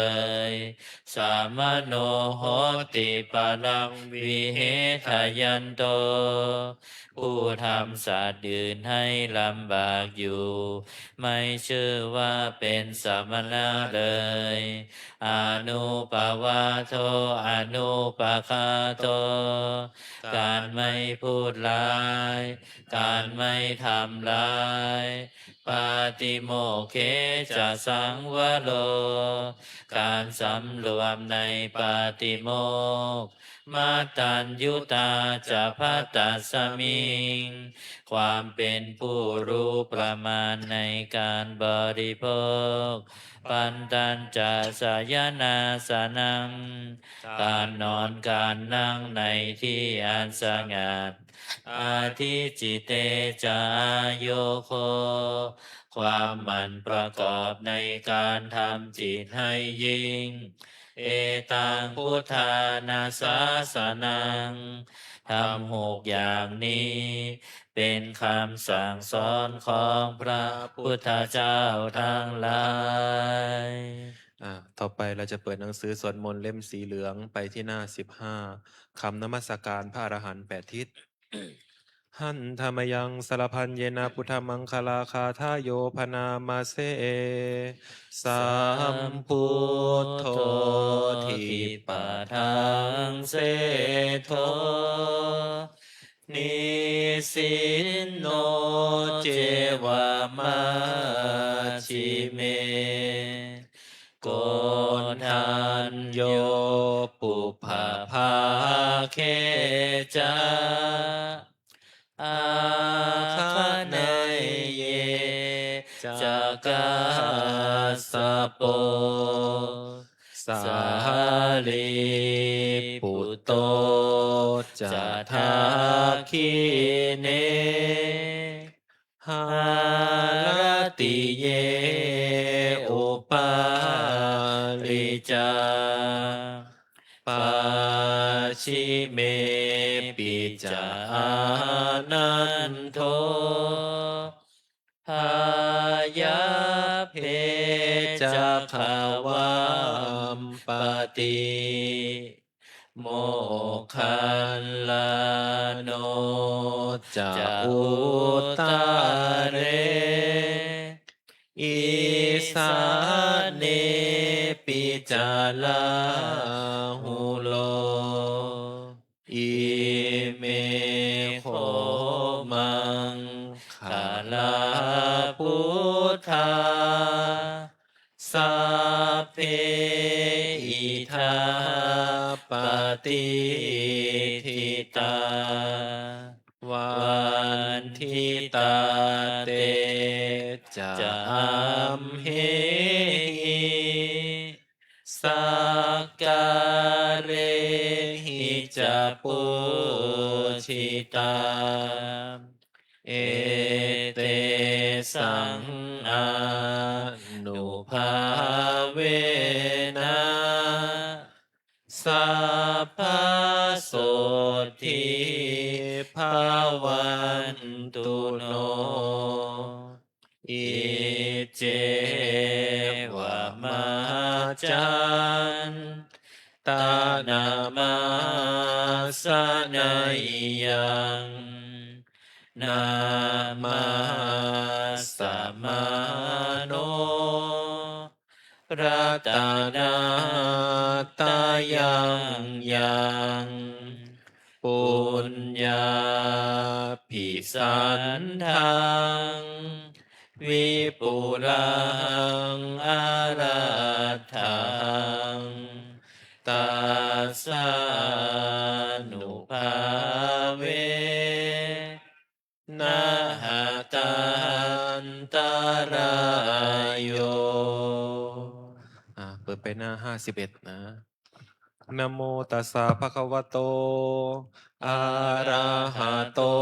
ย samano hoti paraṃ vihetayanto ผู้ทำสัตว์อื่นให้ลำบากอยู่ ไม่ชื่อว่าเป็นสมณะเลย anuppavādo anupaghāto การไม่พูดร้าย การไม่ทำร้าย pātimokkhe ca saṃvaro การสำรวมในปาติโมกข์ Mattaññutā ca bhattasmiṃ ความเป็นผู้รู้ประมาณในการบริโภค Pantañca sayanāsanaṃ การนอนการนั่งในที่อันสงัด Adhici te ca āyogo ความหมั่นประกอบในการทำจิตให้ยิ่ง Etaṃ buddhāna sāsanaṃ ธรรมหกอย่างนี้ เป็นคำสั่งสอนของพระพุทธเจ้าทั้งหลาย อ่า ต่อไปเราจะเปิดหนังสือสวดมนต์เล่มสีเหลืองไปที่หน้าสิบห้า คำนมัสการพระอรหันต์แปดทิศ Handa mayaṃ sarabhaññena buddhamaṅgalagāthāyo bhaṇāma se. Sambuddho dipadaṃ seṭṭho, nisinno ceva majjhime, koṇḍañño pubbabhāge ca, āgaṇeyye ca kassapo, sārīputto ca dakkhiṇe, haratiye upāli ca, pacchimepi ca ānando, hayyape ca gavampati, moggallāno ca uttare, isānepi ca rāhulo. Ime kho maṅgalā buddhā, sabbe idha patiṭṭhitā, vanditā te ca amhehi, sakkārehi ca pūjitā. Etesaṃ ānubhāvena, sabbasotthī bhavantu no. Iccevamatthantanamassaneyyaṃ, namassamāno ratanattayaṃ yaṃ, puññābhisandaṃ vipulaṃ arattahaṃ, tassānubhāvena hatantarayo. อ่า เปิดไปหน้า ห้าสิบเอ็ด นะ Namo tassa bhagavato arahato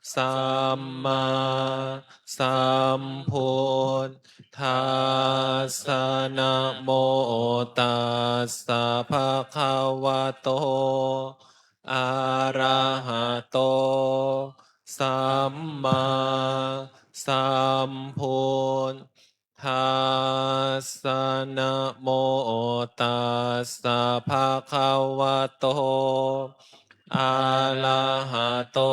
sammāsambuddhassa. Namo tassa bhagavato arahato sammāsambuddhassa. Namo tassa bhagavato arahato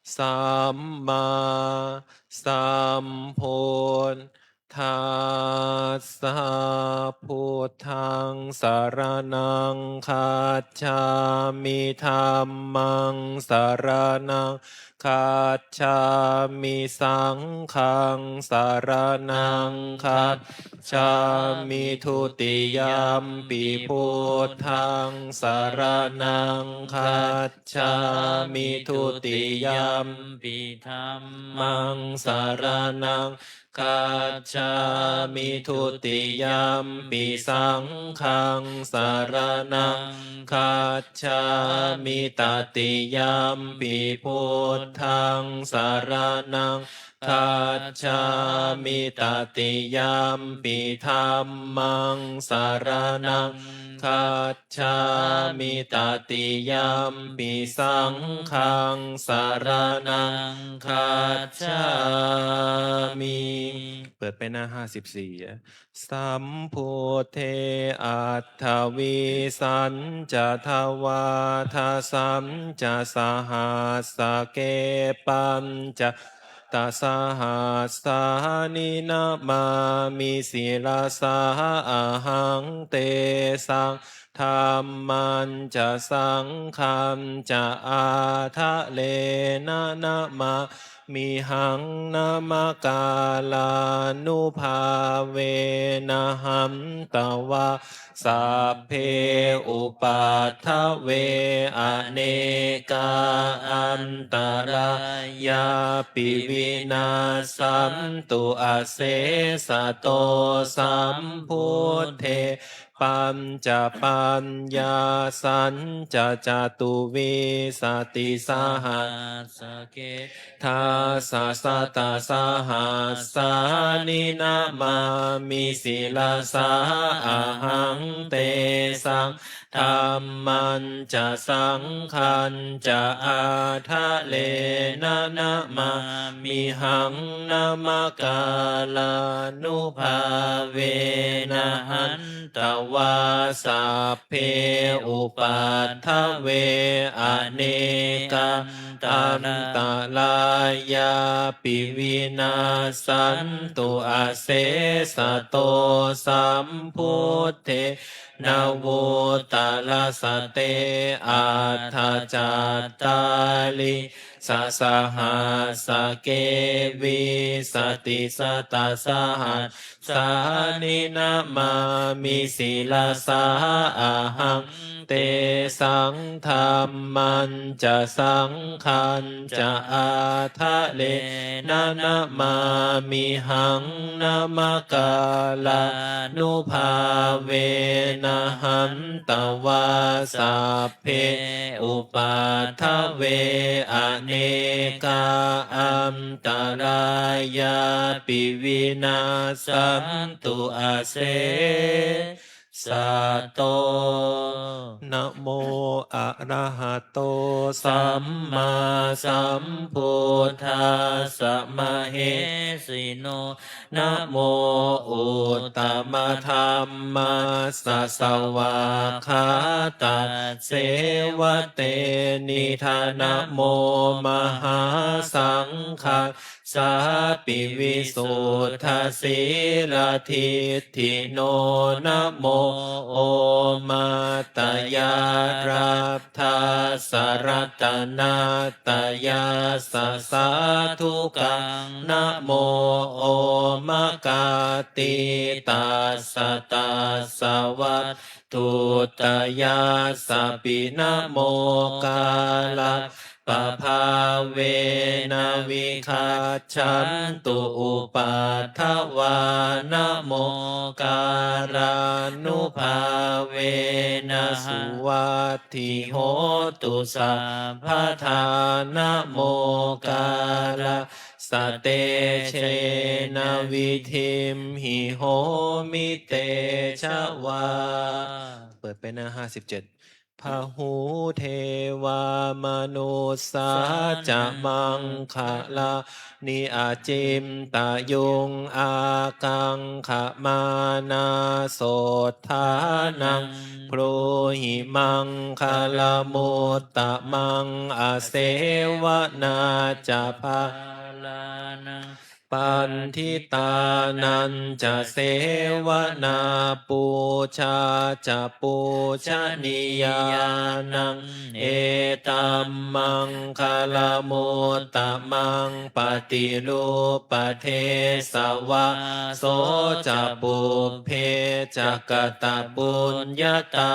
sammāsambuddhassa. Buddhaṃ saraṇaṃ gacchāmi. Dhammaṃ saraṇaṃ gacchāmi. Saṅghaṃ saraṇaṃ gacchāmi. Dutiyampi buddhaṃ saraṇaṃ gacchāmi. Dutiyampi dhammaṃ saraṇaṃ gacchāmi. Dutiyampi saṅghaṃ saraṇaṃ gacchāmi. Tatiyampi buddhaṃ saraṇaṃ gacchāmi. Tatiyampi dhammaṃ saraṇaṃ gacchāmi. Tatiyampi saṅghaṃ saraṇaṃ gacchāmi. เปิดไปหน้า ห้าสิบสี่ Sambuddhe aṭṭhavīsañca dvādasañca sahassake pañcasatasahasāni namāmi sirasā ahaṃ. Tesaṃ dhammañca saṅghañca ādarena namā mihaṃ. Namakārānubhāvena hantvā sabbe upaddave anekā antarāyāpi vinassantu asesato. Sambuddhe pañcapaññāsañca catuvīsatisahassake dasasatasahassāni namāmi sirasā ahaṃ. Tesaṃ dhammañca saṅghañca ādarena namāmihaṃ. Namakārānubhāvena hantvā sabbe upaddave anekā antarāyāpi vinassantu asesato. Sambuddhe navuttarasate aṭṭhacattāḷīsasahassake vīsatisatasahassāni namāmi sirasā ahaṃ. Tesaṃ dhammañca saṅghañca ādarena namāmihaṃ. Namakārānubhāvena hantvā sabbe upaddave anekā antarāyāpi vinassantu asesato. Namo arahato sammāsambuddhassa mahesino. Namo uttamadhammassa svākkhātasseva tenidha. Namo mahāsaṅghassāpi visuddhasīladiṭṭhino. Namo omakātītassa ratanattayassa sādhukaṃ. Namo omakātītassa tassa vatthuttayassapi. Namokārappabhāvena vigacchantu upaddavā. Namokārānubhāvena suvatthi hotu sabbadā. Namokārassa tejena vidhimhi homi tejavā. เปิดไปหน้า ห้าสิบเจ็ด Bahū devā manussā ca maṅgalā ni acintayuṃ ākaṅkhamānā sotthānaṃ brūhi maṅgalamuttamaṃ. Asevanā ca bālānaṃ paṇḍitānañca sevanā pūjā ca pūjanīyānaṃ etam maṅgalamuttamaṃ. Paṭirūpadesavāso ca pubbe ca katapuññatā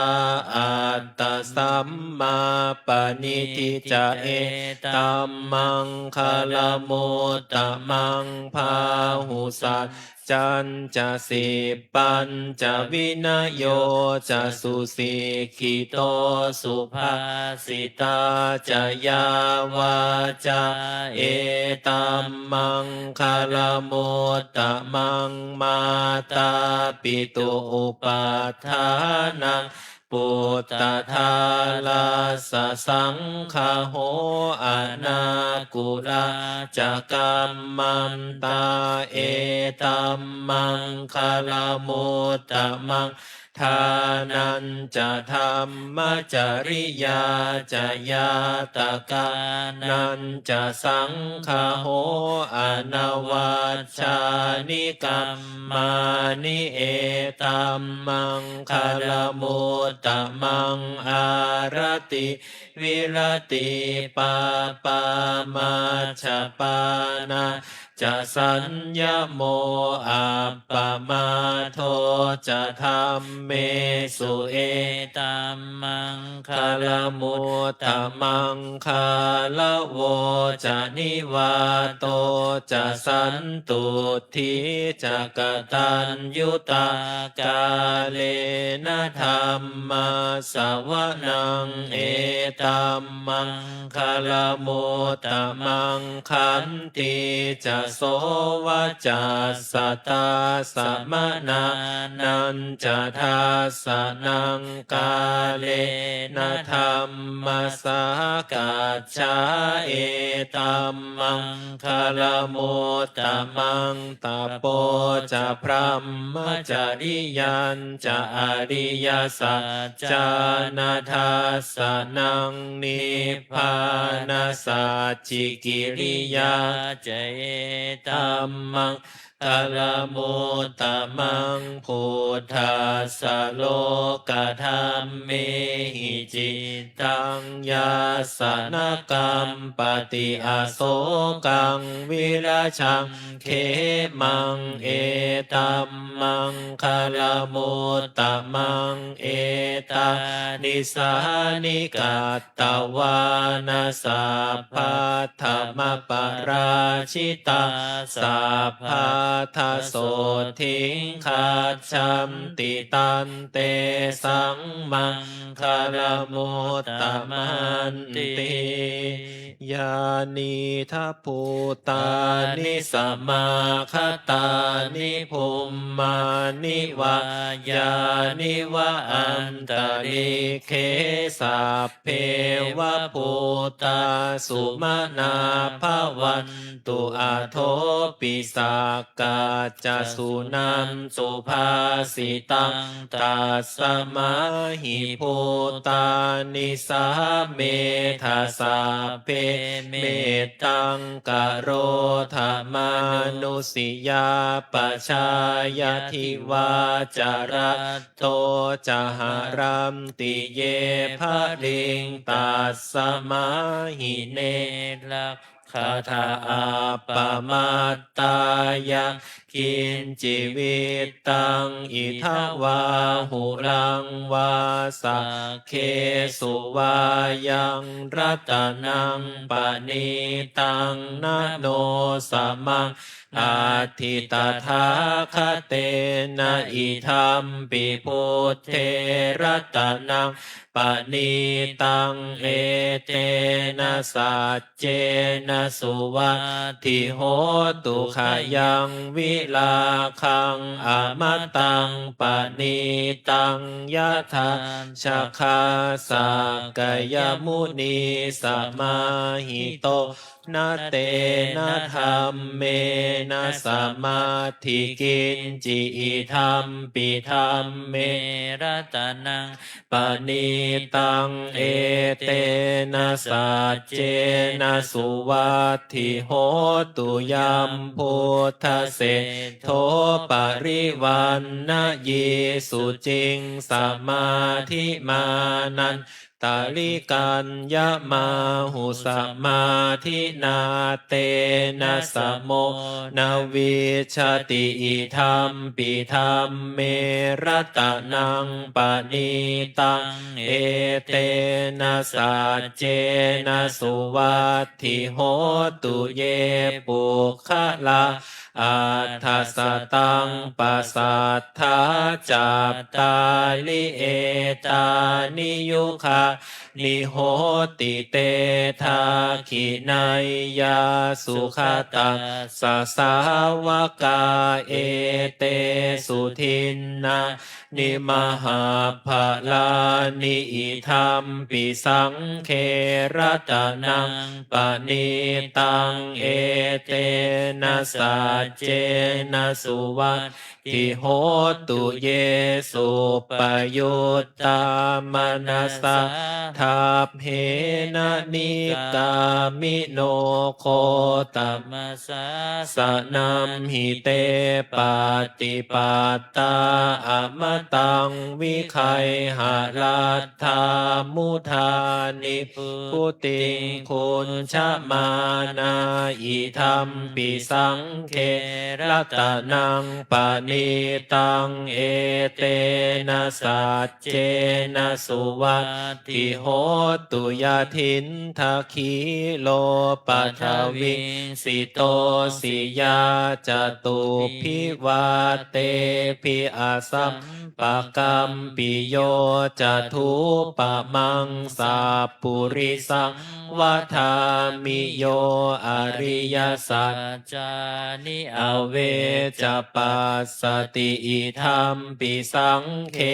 attasammāpaṇidhi ca etam maṅgalamuttamaṃ. bāhusaccañca sippañca vinayo ca susikkhito subhāsitā ca yā vācā etammaṅgalamuttamaṃ. Mātāpituupaṭṭhānaṃ puttadārassa saṅgaho anākulā ca kammantā etammaṅgalamuttamaṃ. Dānañca dhammacariyā ca ñātakānañca saṅgaho anavajjāni kammāni etammaṅgalamuttamaṃ. Āratī viratī pāpā majjapānā ca saññamo appamādo ca dhammesu etammaṅgalamuttamaṃ. Gāravo ca nivāto ca santuṭṭhī ca kataññutā kālena dhammassavanaṃ etammaṅgalamuttamaṃ. Khantī ca sovacassatā samaṇānañca dassanaṃ kālena dhammasākacchā etammaṅgalamuttamaṃ. Tapo ca brahmacariyañca ariyasaccāna dassanaṃ nibbānasacchikiriyā ca etammaṅgalamuttamaṃ. Phuṭṭhassa lokadhammehi cittaṃ yassa na kampati asokaṃ virajaṃ khemaṃ etammaṅgalamuttamaṃ. Etādisāni katvāna sabbatthamaparājitā sabbattha sotthiṃ gacchanti tantesaṃ maṅgalamuttamanti. Yānīdha bhūtāni samāgatāni bhummāni vā yāni va antalikkhe sabbeva bhūtā sumanā bhavantu athopi sakkacca suṇantu bhāsitaṃ. Tasmā hi bhūtā nisāmetha sabbe mettaṃ karotha mānusiyā pajāya divā ca ratto ca haranti ye baliṃ tasmā hi ne rakkhatha appamattā yaṃ kiñci vittaṃ idha vā huraṃ vā saggesu vā yaṃ ratanaṃ paṇītaṃ na no samaṃ atthi tathāgatena idampi buddhe ratanaṃ paṇītaṃ etena saccena suvatthi hotu. Khayaṃ virāgaṃ amataṃ paṇītaṃ yadajjhagā sakyamunī samāhito na tena dhammena samatthi kiñci idampi dhamme ratanaṃ paṇītaṃ etena saccena suvatthi hotu. Yam buddhaseṭṭho parivaṇṇayī suciṃ samādhimānantarikaññamāhu samādhinā tena samo na vijjati idampi dhamme ratanaṃ paṇītaṃ etena saccena suvatthi hotu. Ye puggalā aṭṭhasataṃ pasatthā, cattāri etāni yugāni hoti. Te dakkhiṇeyyā sugatassa sāvakā, etesu dinnā ni mahapphalāni, idampi saṅghe ratanaṃ paṇītaṃ, etena saccena suvatthi hotu. Ye suppayuttā manasā daḷhena, nikkāmino gotamasāsanamhi, te pattipattā amataṃ vigayha, laddhā mudhā nibbutiṃ bhuñjamānā, idampi saṅghe ratanaṃ paṇītaṃ, etena saccena suvatthi hotu. Yathindakhīlo paṭhaviṃ sito siyā, catubbi vātebhi asampakampiyo, tathūpamaṃ sappurisaṃ vadāmi, yo ariyasaccāni avecca passati, idampi saṅghe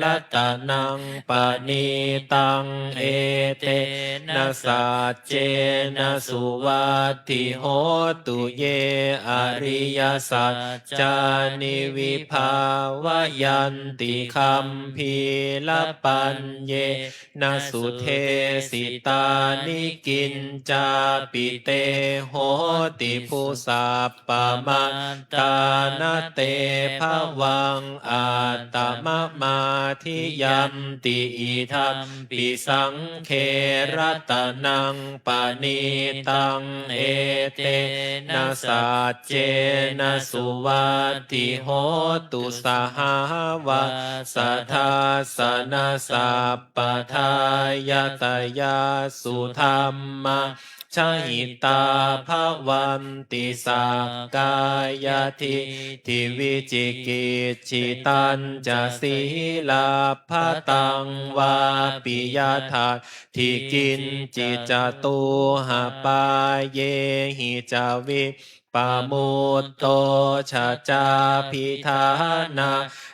ratanaṃ paṇītaṃ, etena saccena suvatthi hotu. Ye ariyasaccāni vibhāvayanti, gambhīrapaññena sudesitāni, kiñcāpi te hoti bhusappamattāna, te bhavaṃ attamamadhiyanti, idampi saṅghe ratanaṃ paṇītaṃ, etena saccena suvatthi hotu. Sahāvassa dassanasampadāya, tayassu dhammā jahitā bhavanti, sakkāyadiṭṭhi vicikicchitañca, sīlabbataṃ vāpi yadatthi kiñci, catūhapāyehi ca vippamutto, cha cābhiṭhānā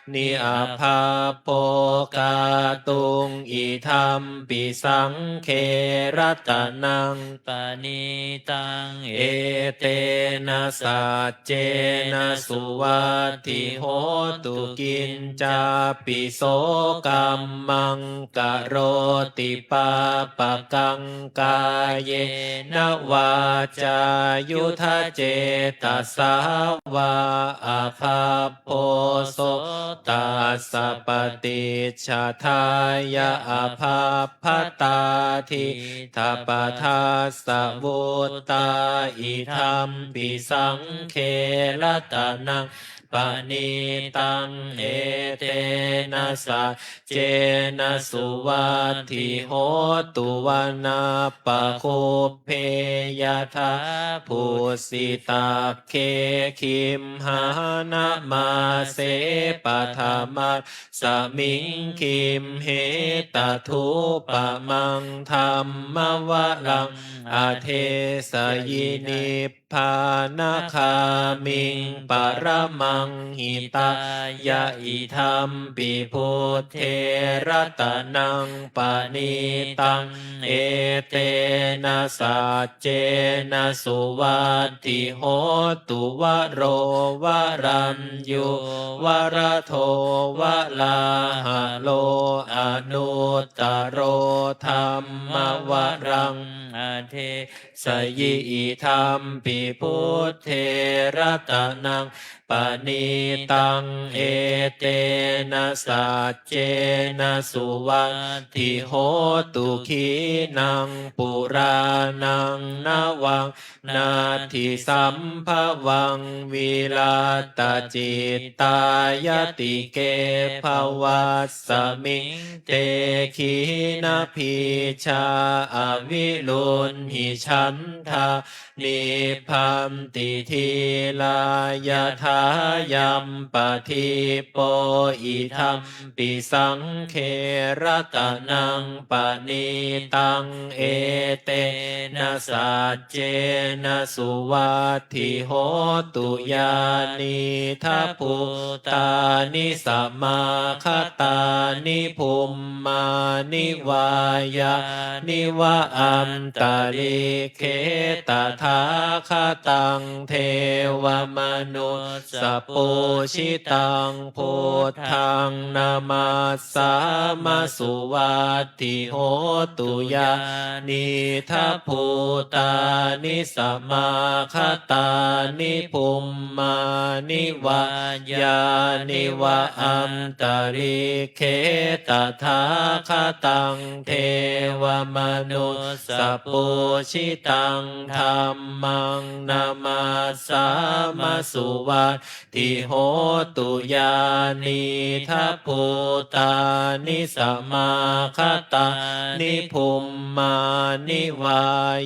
ni abhabbo kātuṃ, idampi saṅghe ratanaṃ paṇītaṃ, etena saccena suvatthi hotu. Kiñcāpi so kammaṃ karoti pāpakaṃ, kāyena vācāyuda cetasā vā, abhabbo so tassa paṭicchadāya, abhabbatā diṭṭhapadassa vuttā, idampi saṅghe ratanaṃ paṇītaṃ, etena saccena suvatthi hotu. Vanappaguphe yathā phussitagge, gimhānamāse paṭhamasmiṃ gimhe, tathūpamaṃ dhammavaraṃ adesayi, nibbānagāmiṃ paramaṃ hitāya, idampi buddhe ratanaṃ paṇītaṃ, etena saccena suvatthi hotu. Varo varaññū varado valāharo, anuttaro dhammavaraṃ adesayi, idampi buddhe ratanaṃ paṇītaṃ, nītaṃ etena saccena suvatthi hotu. Khīṇaṃ purāṇaṃ navaṃ natthi sambhavaṃ, virattacittāyatike bhavasmiṃ te khīṇabījā aviruḷhichandā nibbanti dhīrā yathāyampadīpo. Idampi saṅghe ratanaṃ paṇītaṃ, etena saccena suvatthi hotu. Yānīdha bhūtāni samāgatāni bhummāni vā yāni va antalikkhe, tathāgataṃ devamanussapūjitaṃ buddhaṃ namassāma suvatthi hotu. Yānīdha bhūtāni samāgatāni bhummāni vā yāni va antalikkhe, tathāgataṃ devamanussapūjitaṃ dhammaṃ namassāma suvatthi hotu. Yānīdha bhūtāni samāgatāni bhummāni vā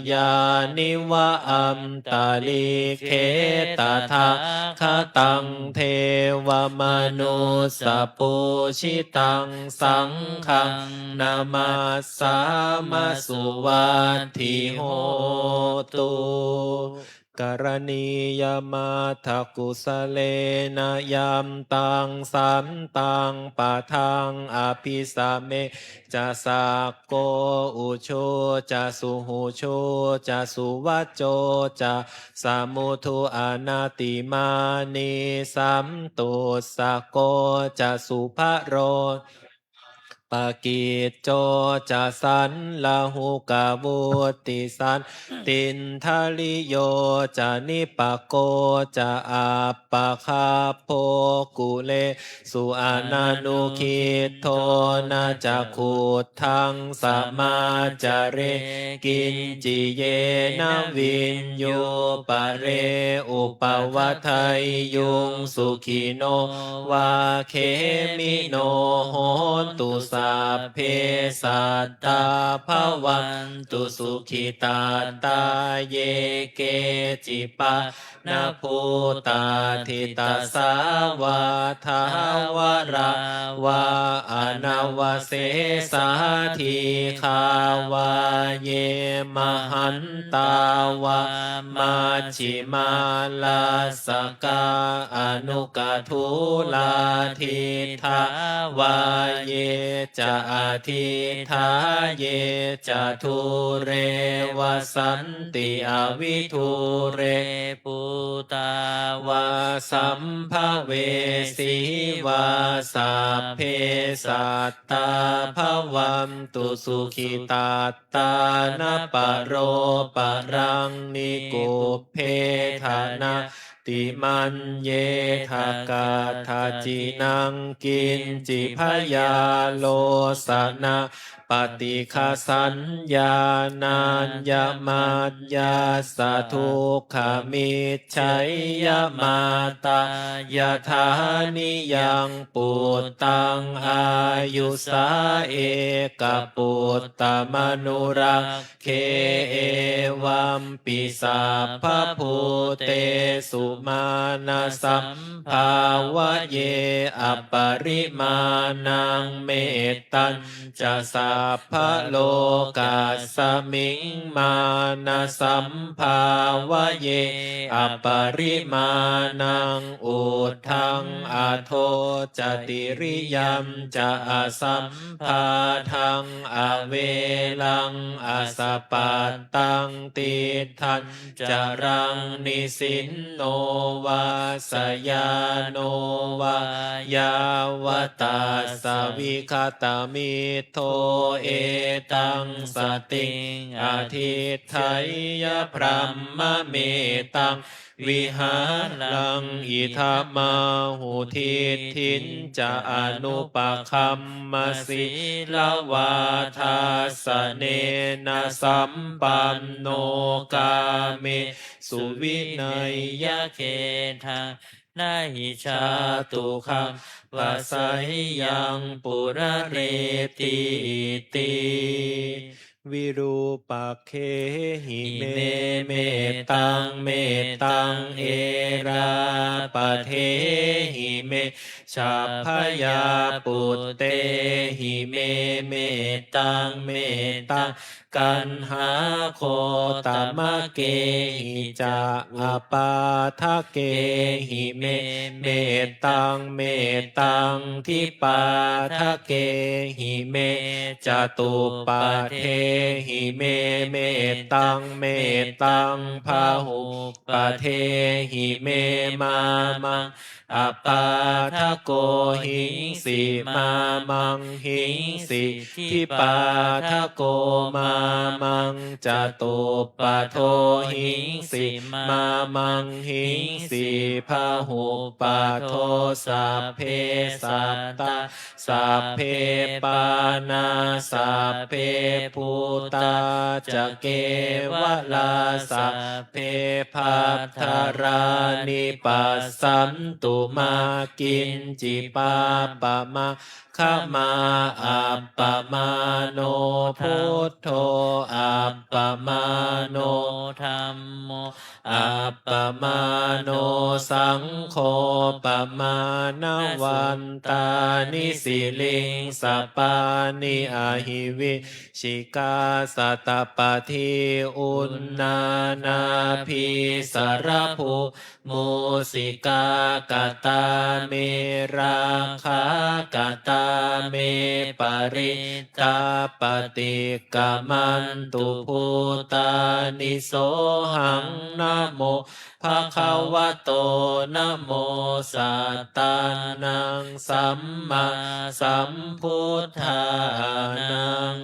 yāni va antalikkhe, tathāgataṃ devamanussapūjitaṃ saṅghaṃ namassāma suvatthi hotu. Karaṇīyamatthakusalena, yantaṃ santaṃ padaṃ abhisamecca, sakko ujū ca suhujū ca, suvaco cassa mudu anatimānī, santussako ca subharo pakicco ca sallahukavutti, santindriyo ca nipako ca, appagabbho kulesu ananugiddho. Na ca khuddaṃ samācare kiñci, yena viññū pare upavadeyyuṃ. Sukhino vā khemino hontu, sabbe sattā bhavantu sukhitattā. Ye keci pāṇabhūtatthi, tasā vā thāvarā vā anavasesā, dīghā vā ye mahantā vā, majjhimā rassakā aṇukathūlā, diṭṭhā vā ye ca adiṭṭhā, ye ca dūre vasanti avidūre, bhūtā vā sambhavesī vā, sabbe sattā bhavantu sukhitattā. Na paro paraṃ nikubbetha, nātimaññetha katthaci naṃ kiñci, byārosanā paṭighasaññā, nāññamaññassa dukkhamiccheyya. Mātā yathā niyaṃ puttaṃ, āyusā ekaputtamanurakkhe, evampi sabbabhūtesu, mānasambhāvaye aparimāṇaṃ. Mettañ ca sabbalokasmiṃ, mānasambhāvaye aparimāṇaṃ, uddhaṃ adho ca tiriyañca, asambādhaṃ averaṃ asapattaṃ. Tiṭṭhañ caraṃ nisinno vā, sayāno vā yāvatassa vigatamiddho, etaṃ satiṃ adhiṭṭheyya, brahmametaṃ vihāraṃ idhamāhu. Diṭṭhiñca anupagamma sīlavā dassanena sampanno, kāmesu vineyya gedhaṃ, na hi jātu gabbhaseyyaṃ punaretīti. Virūpakkhehi me mettaṃ, mettaṃ erāpathehi me, chabyāputtehi me mettaṃ, mettaṃ kaṇhāgotamakehi ca apādakehi me mettaṃ, mettaṃ dipādakehi me catuppadehi me mettaṃ, mettaṃ bahuppadehi me. Mā maṃ appādako hiṃsi, mā maṃ hiṃsi dipādako, mā maṃ catuppado hiṃsi, mā maṃ hiṃsi bahuppado. Sabbe sattā sabbe pāṇā sabbe bhūtā ca kevalā, sabbe bhadrāni passantu mā kiñci pāpamā khamā. Appamāṇo buddho, appamāṇo dhammo, appamāṇo saṅgho, pamāṇavantāni siriṃsapāni ahi vicchikā satapadī uṇṇānābhī sarabū mūsikā. Katā me rakkhā, katā me parittā, paṭikkamantu bhūtāni. Sohaṃ namo bhagavato, namo sattannaṃ sammāsambuddhānaṃ.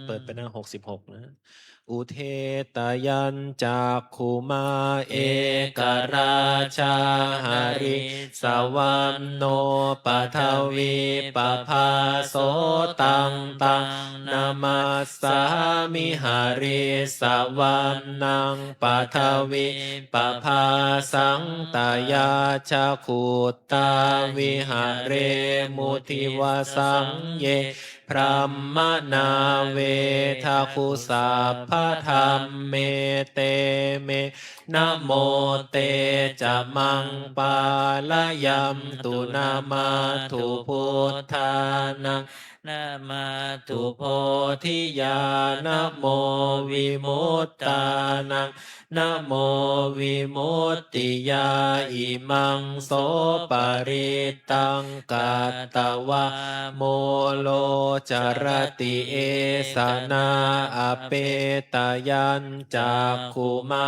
เปิดไปหน้า หกสิบหก นะ Udetayañcakkhumā ekarājā harissavaṇṇo paṭhavippabhāso, taṃ taṃ namassāmi harissavaṇṇaṃ paṭhavippabhāsaṃ, tayajja guttā viharemu divasaṃ. Ye brāhmaṇā vedagu sabbadhamme, te me namo te ca maṃ pālayantu. Namatthu buddhānaṃ, namatthu bodhiyā, namo vimuttānaṃ, namo vimuttiyā. Imaṃ so parittaṃ katvā moro carati esanā. Apetayañcakkhumā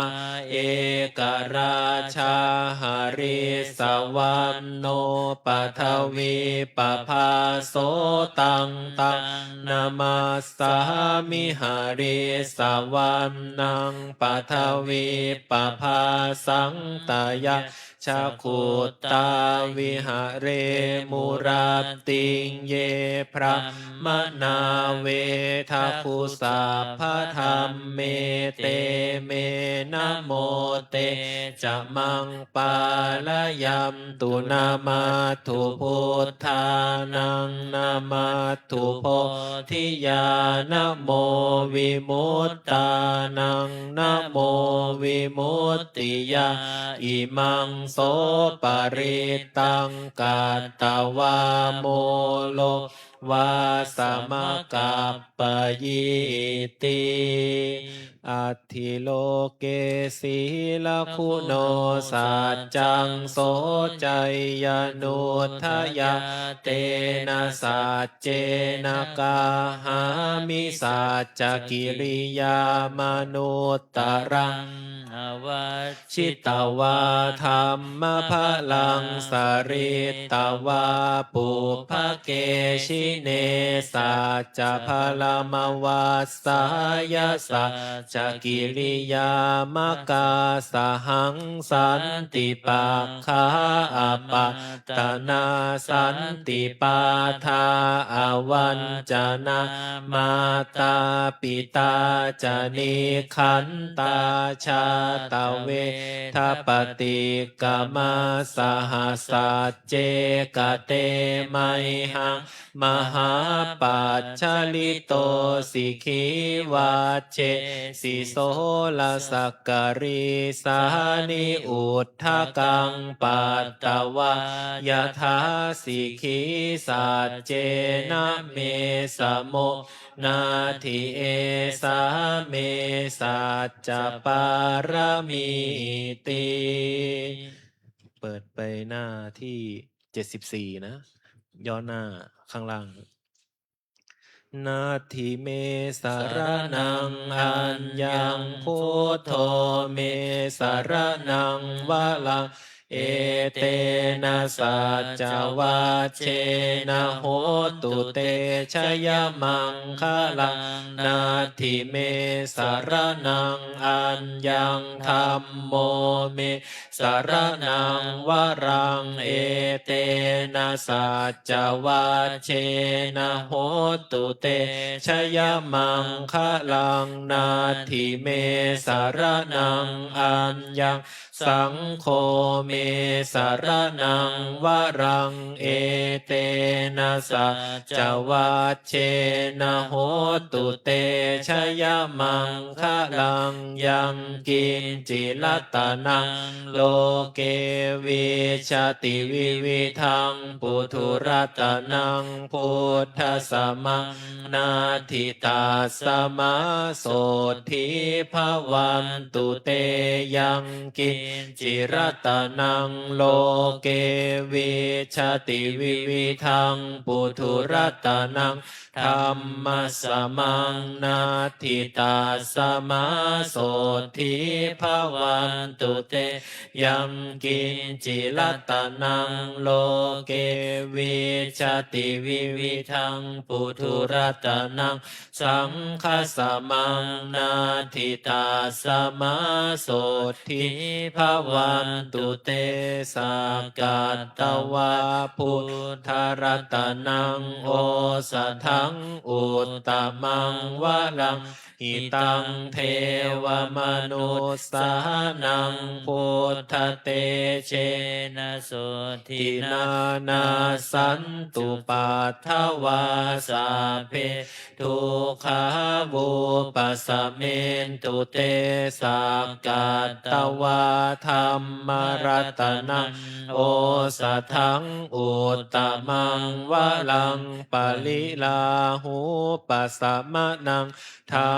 ekarājā harissavaṇṇo paṭhavippabhāso, taṃ taṃ namassāmi harissavaṇṇaṃ paṭhavippabhāsaṃ, tayajja guttā viharemu rattiṃ. Ye brāhmaṇā vedagu sabbadhamme, te me namo te ca maṃ pālayantu. Namatthu buddhānaṃ, namatthu bodhiyā, namo vimuttānaṃ, namo vimuttiyā. Imaṃ so parittaṃ katvā moro vāsamakappayīti. Atthi loke sīlaguṇo saccaṃ soceyyanuddayā, tena saccena kāhāmi saccakiriyāmanuttaraṃ. Ava jjitvā dhammabalaṃ saritvā pubbake jine, saccabalamavassāya sacca ca giriyāmakā sahaṃ santi pakkhā apattanā santi pādā avañcanā mātā pitā ca nikkhantā jātaveda paṭikkama saha sacce kate mayhaṃ mahāpajjalito sikhī vajjesi soḷasa karīsāni uddakaṃ patvā yathā sikhī saccena me samo natthi esā me saccapāramīti. เปิดไปหน้าที่ เจ็ดสิบสี่ นะ ย่อหน้าข้างล่าง Natthi me saraṇaṃ aññaṃ buddho me saraṇaṃ varaṃ etena saccavajjena hotu te jayamaṅgalaṃ. Natthi me saraṇaṃ aññaṃ dhammo me saraṇaṃ varaṃ etena saccavajjena hotu te jayamaṅgalaṃ. Natthi me saraṇaṃ aññaṃ saṅgho me saraṇaṃ varaṃ etena saccavajjena hotu te jayamaṅgalaṃ. Yaṅkiñci ratanaṃ loke vijjati vividhaṃ puthu ratanaṃ buddhasamaṃ natthi tasmā sotthī bhavantu te. Yaṅkiñci ratanaṃ loke vijjati vividhaṃ puthu ratanaṃ dhammasamaṃ natthi tasmā sotthī bhavantu te. Yaṅkiñci ratanaṃ loke vijjati vividhaṃ puthu ratanaṃ saṅghasamaṃ natthi tasmā sotthī bhavantu te. Sakkatvā buddharatanaṃ osathaṃ uttamaṃ varaṃ hitaṃ devamanussānaṃ buddhatejena sotthinā nassantupaddavā sabbe dukkhā vūpasamentu te. Sakkatvā dhammaratanaṃ osathaṃ uttamaṃ varaṃ pariḷāhūpasamanaṃ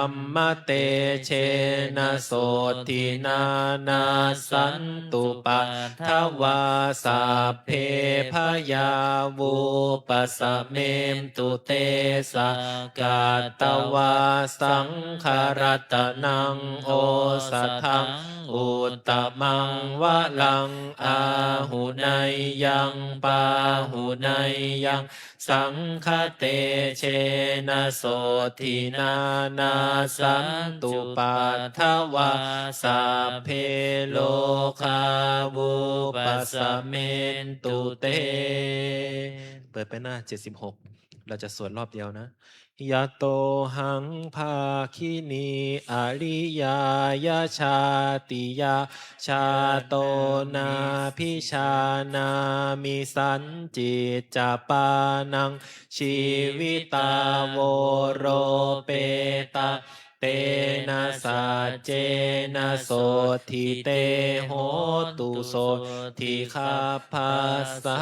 dhammatejena sotthinā nassantupaddavā sabbe bhayā vūpasamentu te. Sakkatvā saṅgharatanaṃ osathaṃ uttamaṃ varaṃ āhuneyyaṃ pāhuneyyaṃ saṅghatejena sotthinā nassantupaddavā sabbe rogā vūpasamentu te. เปิดไปหน้า เจ็ดสิบหก เราจะสวดรอบเดียวนะ Yatohaṃ bhāginī ariyāya jātiyā jāto nābhijānāmi sañcicca pāṇaṃ jīvitā voropetā. Tena saccena sotthi te hotu sotthi gabbhassa.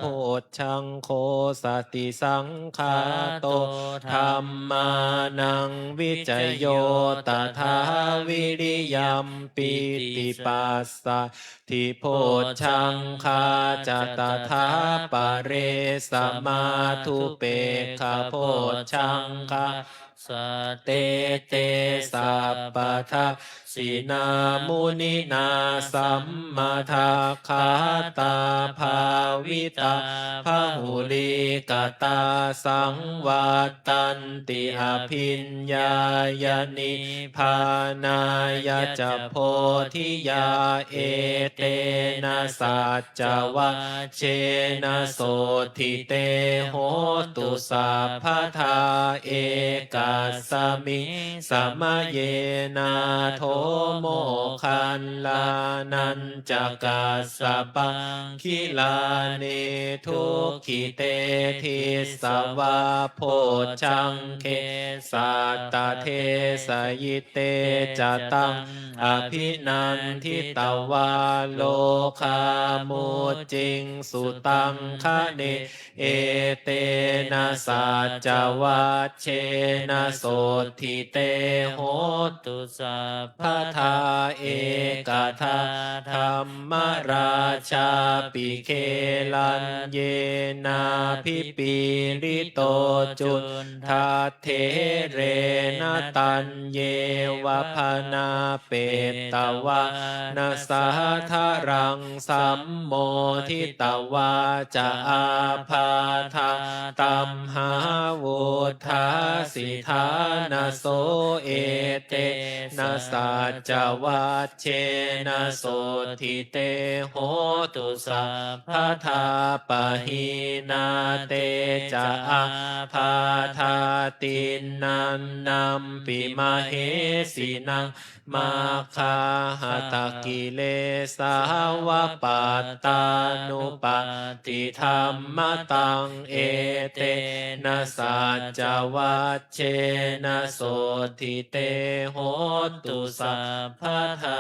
Bojjhaṅgo satisaṅkhāto dhammānaṃ vicayo tathā viriyampīti passaddhi bojjhaṅgā ca tathāpare samādhupekkhabojjhaṅgā sattete sabbadā sinā muninā sammadakkhātā bhāvitā bahulīkatā saṃvattanti abhiññāya nibbānāya ca bodhiyā. Etena saccavajjena sotthi te hotu sabbadā. Ekasmiṃ samaye nātho moggallānañca kassapaṃ gilāne dukkhite disvā bojjhaṅge satta desayi. Te ca taṃ abhinanditvā rogā mucciṃsu taṅkhaṇe. Etena saccavajjena sotthi te hotu sabbadā. Ekadā dhammarājāpi gelaññenābhipīḷito cundattherena taññeva bhaṇāpetvāna sādaraṃ sammoditvā ca ābādhā tamhā vuṭṭhāsi ṭhānaso. Etena saccavajjena sotthi te hotu sabbadā. Pahīnā te ca ābādhā tiṇṇannampi mahesinaṃ maggāhatakilesā va pattānuppattidhammataṃ. Etena saccavajjena sotthi te hotu sabbadā.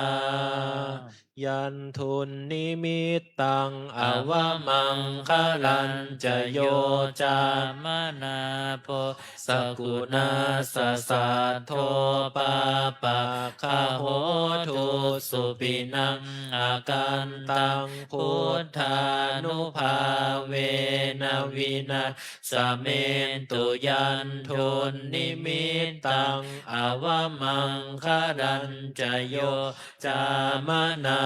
Yandunnimittaṃ avamaṅgalañca yo cāmanāpo sakuṇassa saddo pāpaggaho dussupinaṃ akantaṃ buddhānubhāvena vināsamentu. Yandunnimittaṃ avamaṅgalañca yo cāmanāpo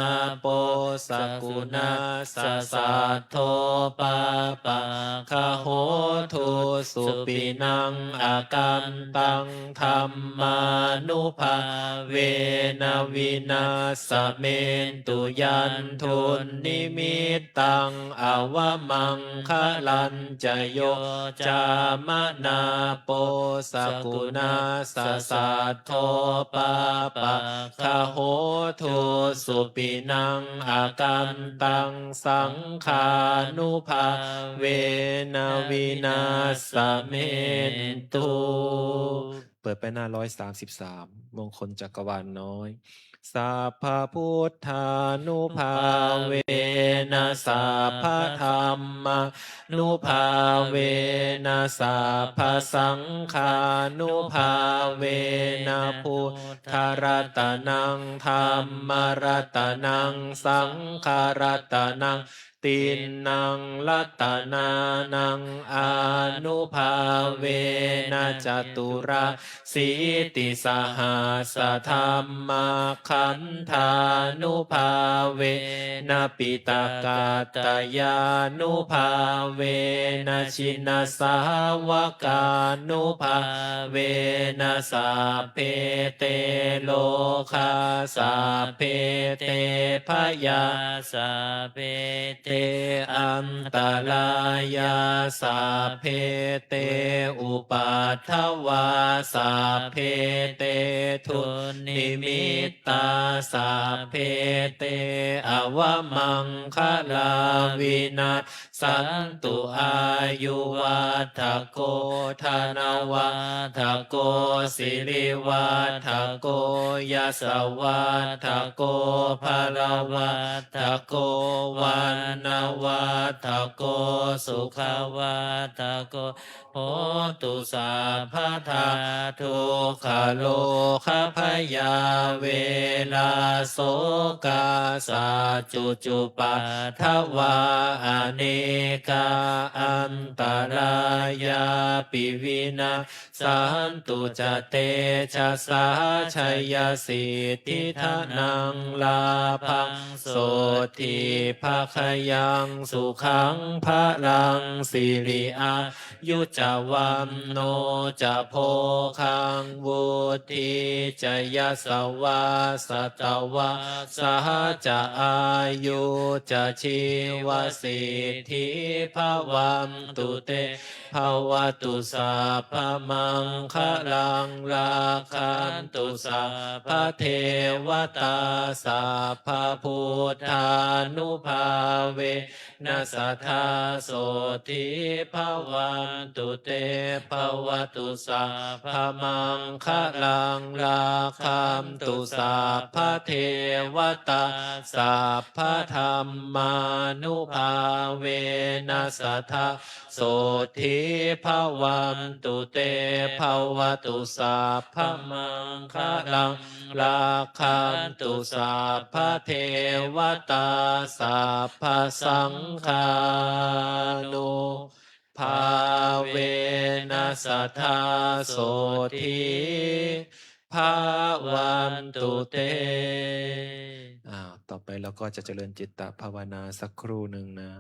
sakuṇassa saddo pāpaggaho dussupinaṃ akantaṃ dhammānubhāvena vināsamentu. Yandunnimittaṃ avamaṅgalañca yo cāmanāpo sakuṇassa saddo pāpaggaho dussupinaṃ akantaṃ saṅghānubhāvena vināsamentu. เปิดไปหน้า ร้อยสามสิบสาม มงคลจักรวาลน้อย Sabbabuddhānubhāvena sabbadhammānubhāvena sabbasaṅghānubhāvena buddharatanaṃ dhammaratanaṃ saṅgharatanaṃ tiṇṇaṃ ratanānaṃ ānubhāvena caturāsītisahassadhammakkhandhānubhāvena piṭakattayānubhāvena jinasāvakānubhāvena sabbe te rogā sabbe te bhayā sabbe te antarāyā sabbe te upaddavā sabbe te dunnimittā sabbe te avamaṅgalā vinassantu. Āyuvaḍḍhako dhanavaḍḍhako sirivaḍḍhako yasavaḍḍhako balavaḍḍhako vaṇ vaṇṇavaḍḍhako sukhavaḍḍhako hotu sabbadā. Dukkharogabhayā verā sokā sattu cupaddavā, anekā antarāyāpi vinassantu ca tejasā. Jayasiddhi dhanaṃ lābhaṃ sotthi bhāgyaṃ sukhaṃ balaṃ, siri āyu ca vaṇṇo ca bhogaṃ vuḍḍhī ca yasavā, satavassā ca āyū ca jīvasiddhī bhavantu te. Bhavatu sabbamaṅgalaṃ, rakkhantu sabbadevatā, sabbabuddhānubhāvena sadā sotthī bhavantu te. Bhavatu sabbamaṅgalaṃ, rakkhantu sabbadevatā, sabbadhammānubhāvena sadā sotthī bhavantu te. Bhavatu sabbamaṅgalaṃ, rakkhantu sabbadevatā, sabbasaṅghānubhāvena sadā sotthī bhavantu te. อ่า ต่อไปเราก็จะเจริญจิตตภาวนาสักครู่หนึ่งนะ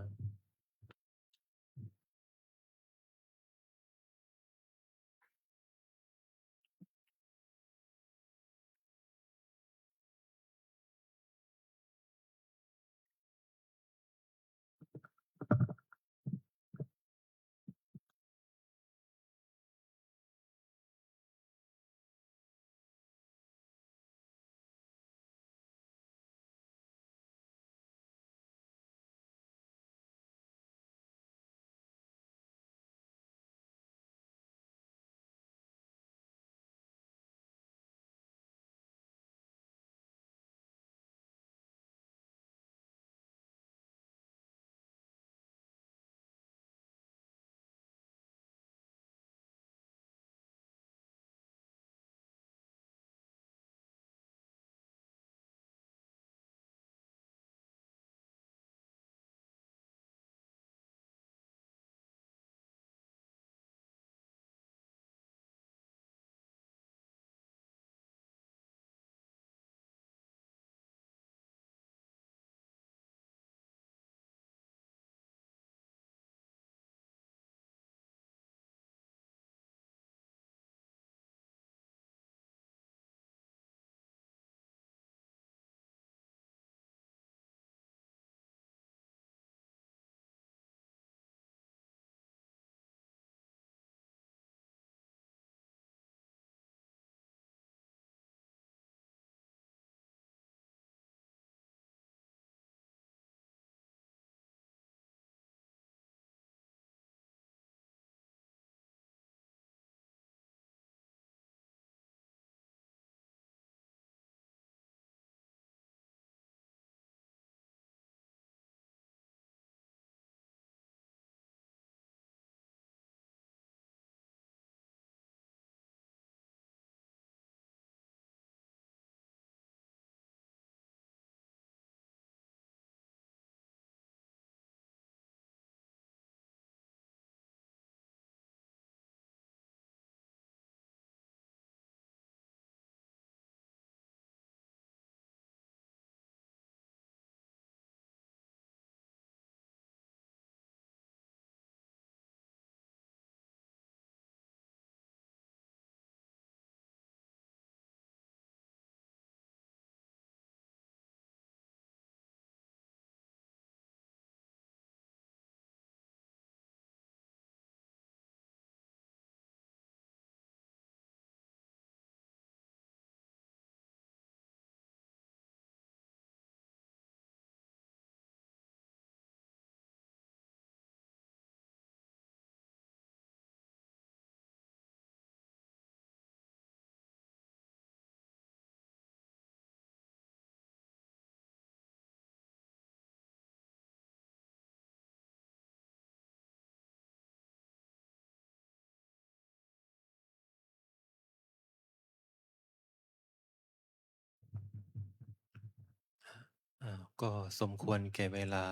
ก็สมควรแก่เวลา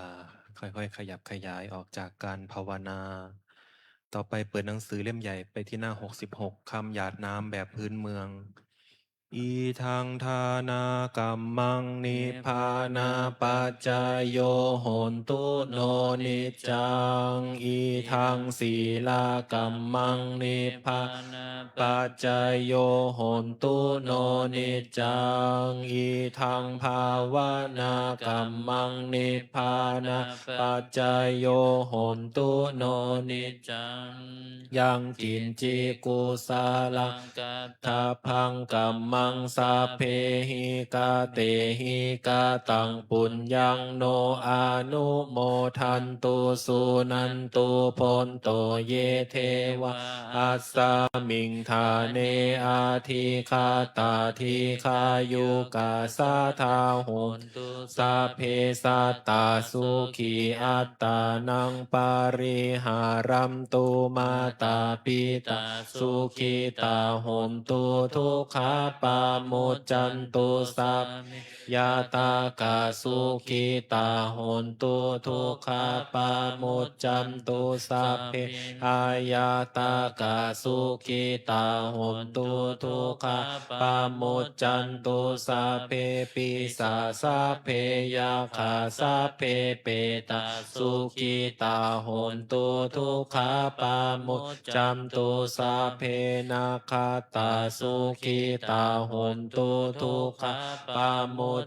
ค่อยๆขยับขยายออกจากการภาวนา ต่อไปเปิดหนังสือเล่มใหญ่ไปที่หน้าหกสิบหก คำหยาดน้ำแบบพื้นเมือง Idaṃ dānakammaṃ nibbānapaccayo hontu no niccaṃ. Idaṃ sīlakammaṃ nibbānapaccayo hontu no niccaṃ. Idaṃ bhāvanākammaṃ nibbānapaccayo hontu no niccaṃ. Yaṃ kiñci kusalaṃ kattabbaṃ kammaṃ sabbehi katehi kataṃ puññaṃ no anumodantu suṇantu bhonto ye devā asmiṃ ṭhāne adhigatā dīghāyukā sadā hontu sabbe sattā sukhī attānaṃ pariharantu. Mātā pitā sukhitā hontu dukkhā pamuccantu sabbe. Ñātakā sukhitā hontu dukkhā pamuccantu sabbe. Aññātakā sukhitā hontu dukkhā pamuccantu sabbe. Pisā sabbe yakkhā sabbe petā sukhitā hontu dukkhā pamuccantu sabbe. Nakkhattā sukhitā hontu dukkhā pamuccantu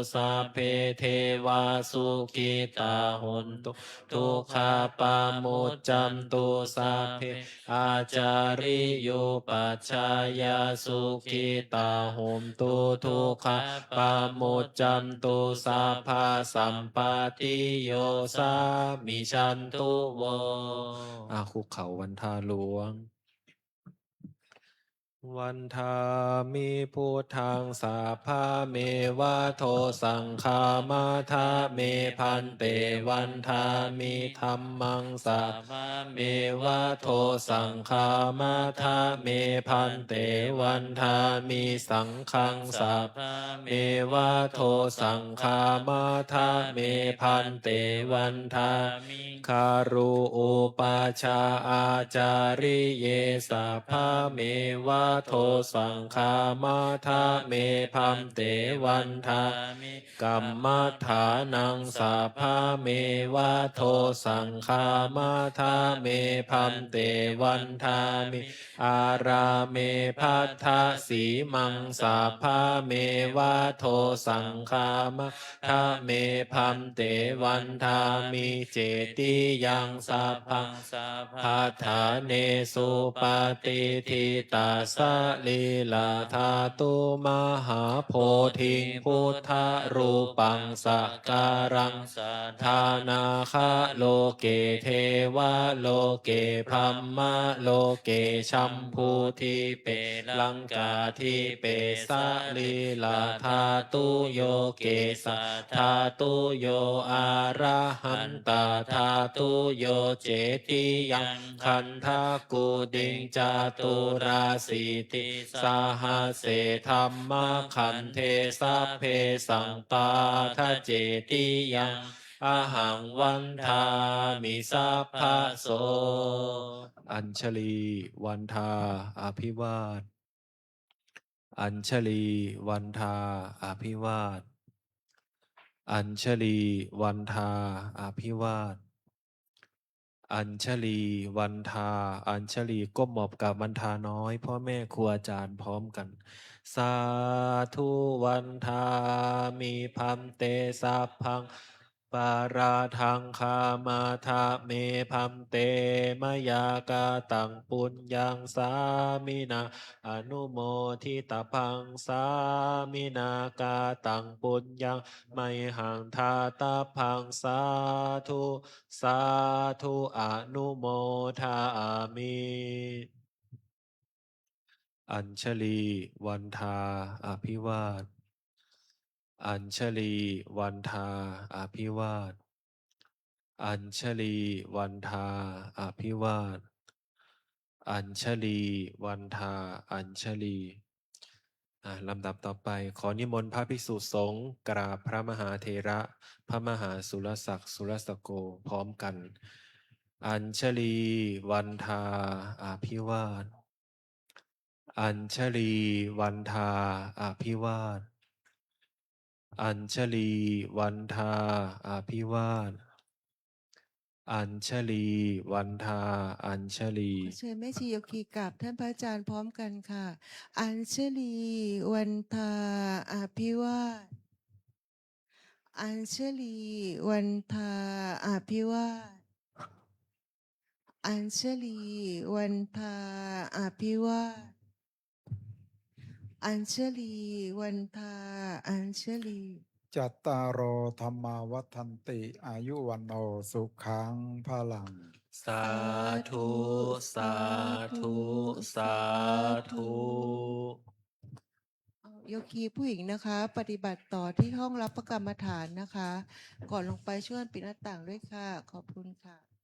sabbe. Devā sukhitā hontu dukkhā pamuccantu sabbe. Ācariyupajjhāyā sukhitā hontu dukkhā pamuccantu sabbā sampatti yosā mijantu vo. อ่า คุกเข่าวันทาหลวง Vandāmi buddhaṃ sabbameva dosaṃ khamatha me bhante. Vandāmi dhammaṃ sabbameva dosaṃ khamatha me bhante. Vandāmi saṅghaṃ sabbameva dosaṃ khamatha me bhante. Vandāmi guru upajjhāyācariye sabbameva dosaṃ khamatha me bhante. Vandāmi kammaṭṭhānaṃ sabbameva dosaṃ khamatha me bhante. Vandāmi ārāme bhaddasīmaṃ sabbameva dosaṃ khamatha me bhante. Vandāmi cetiyaṃ sabbaṃ sabbaṭṭhānesu patiṭṭhitā salīlā dhātu mahābodhiṃ buddharūpaṃ sakāraṃ saddha nāgaloke devaloke brahmaloke jambudīpe laṅkādīpe salīlā dhātuyo kesā dhātuyo arahantā dhātuyo cetiyaṃ gandhakuṭiṃ caturāsītisahase dhammakkhandhe sabbesaṃ paṭṭhacetiyaṃ ahaṃ vandāmi sabbaso. Añjalī vandā abhivād. Añjalī vandā abhivād. Añjalī vandā abhivād. Añjalī vandā. Añjalī ก้มหมอบกราบวันทาน้อย พ่อแม่ครูอาจารย์พร้อมกัน Sādhu vandāmi bhante sabbaṃ aparādhaṃ khamatha me bhante. Mayā kataṃ puññaṃ sāminā anumoditabbaṃ, sāminā kataṃ puññaṃ mayhaṃ dātabbaṃ. Sādhu sādhu anumodāmi. Añjalī vandā abhivād. Añjalī vandā abhivād. Añjalī vandā abhivād. Añjalī vandā añjalī. อ่ะ ลำดับต่อไป ขอนิมนต์พระภิกษุสงฆ์กราบพระมหาเถระ พระมหาสุรศักดิ์ สุรสโก พร้อมกัน Añjalī vandā abhivāda. Añjalī vandā abhivāda. Añjalī vandā abhivāda. Añjalī vandā añjalī. ขอเชิญแม่ชีโยคีกราบท่านพระอาจารย์พร้อมกันค่ะ Añjalī vandā abhivāda. Añjalī vandā abhivāda. Añjalī vandā abhivāda. Añjalī vandā añjalī. Cattāro dhammā vaḍḍhanti, āyu vaṇṇo sukhaṃ balaṃ. Sādhu, sādhu, sādhu. เอาโยคีผู้หญิงนะคะ ปฏิบัติต่อที่ห้องรับพระกรรมฐานนะคะ ก่อนลงไปช่วยกันปิดหน้าต่างด้วยค่ะ ขอบคุณค่ะ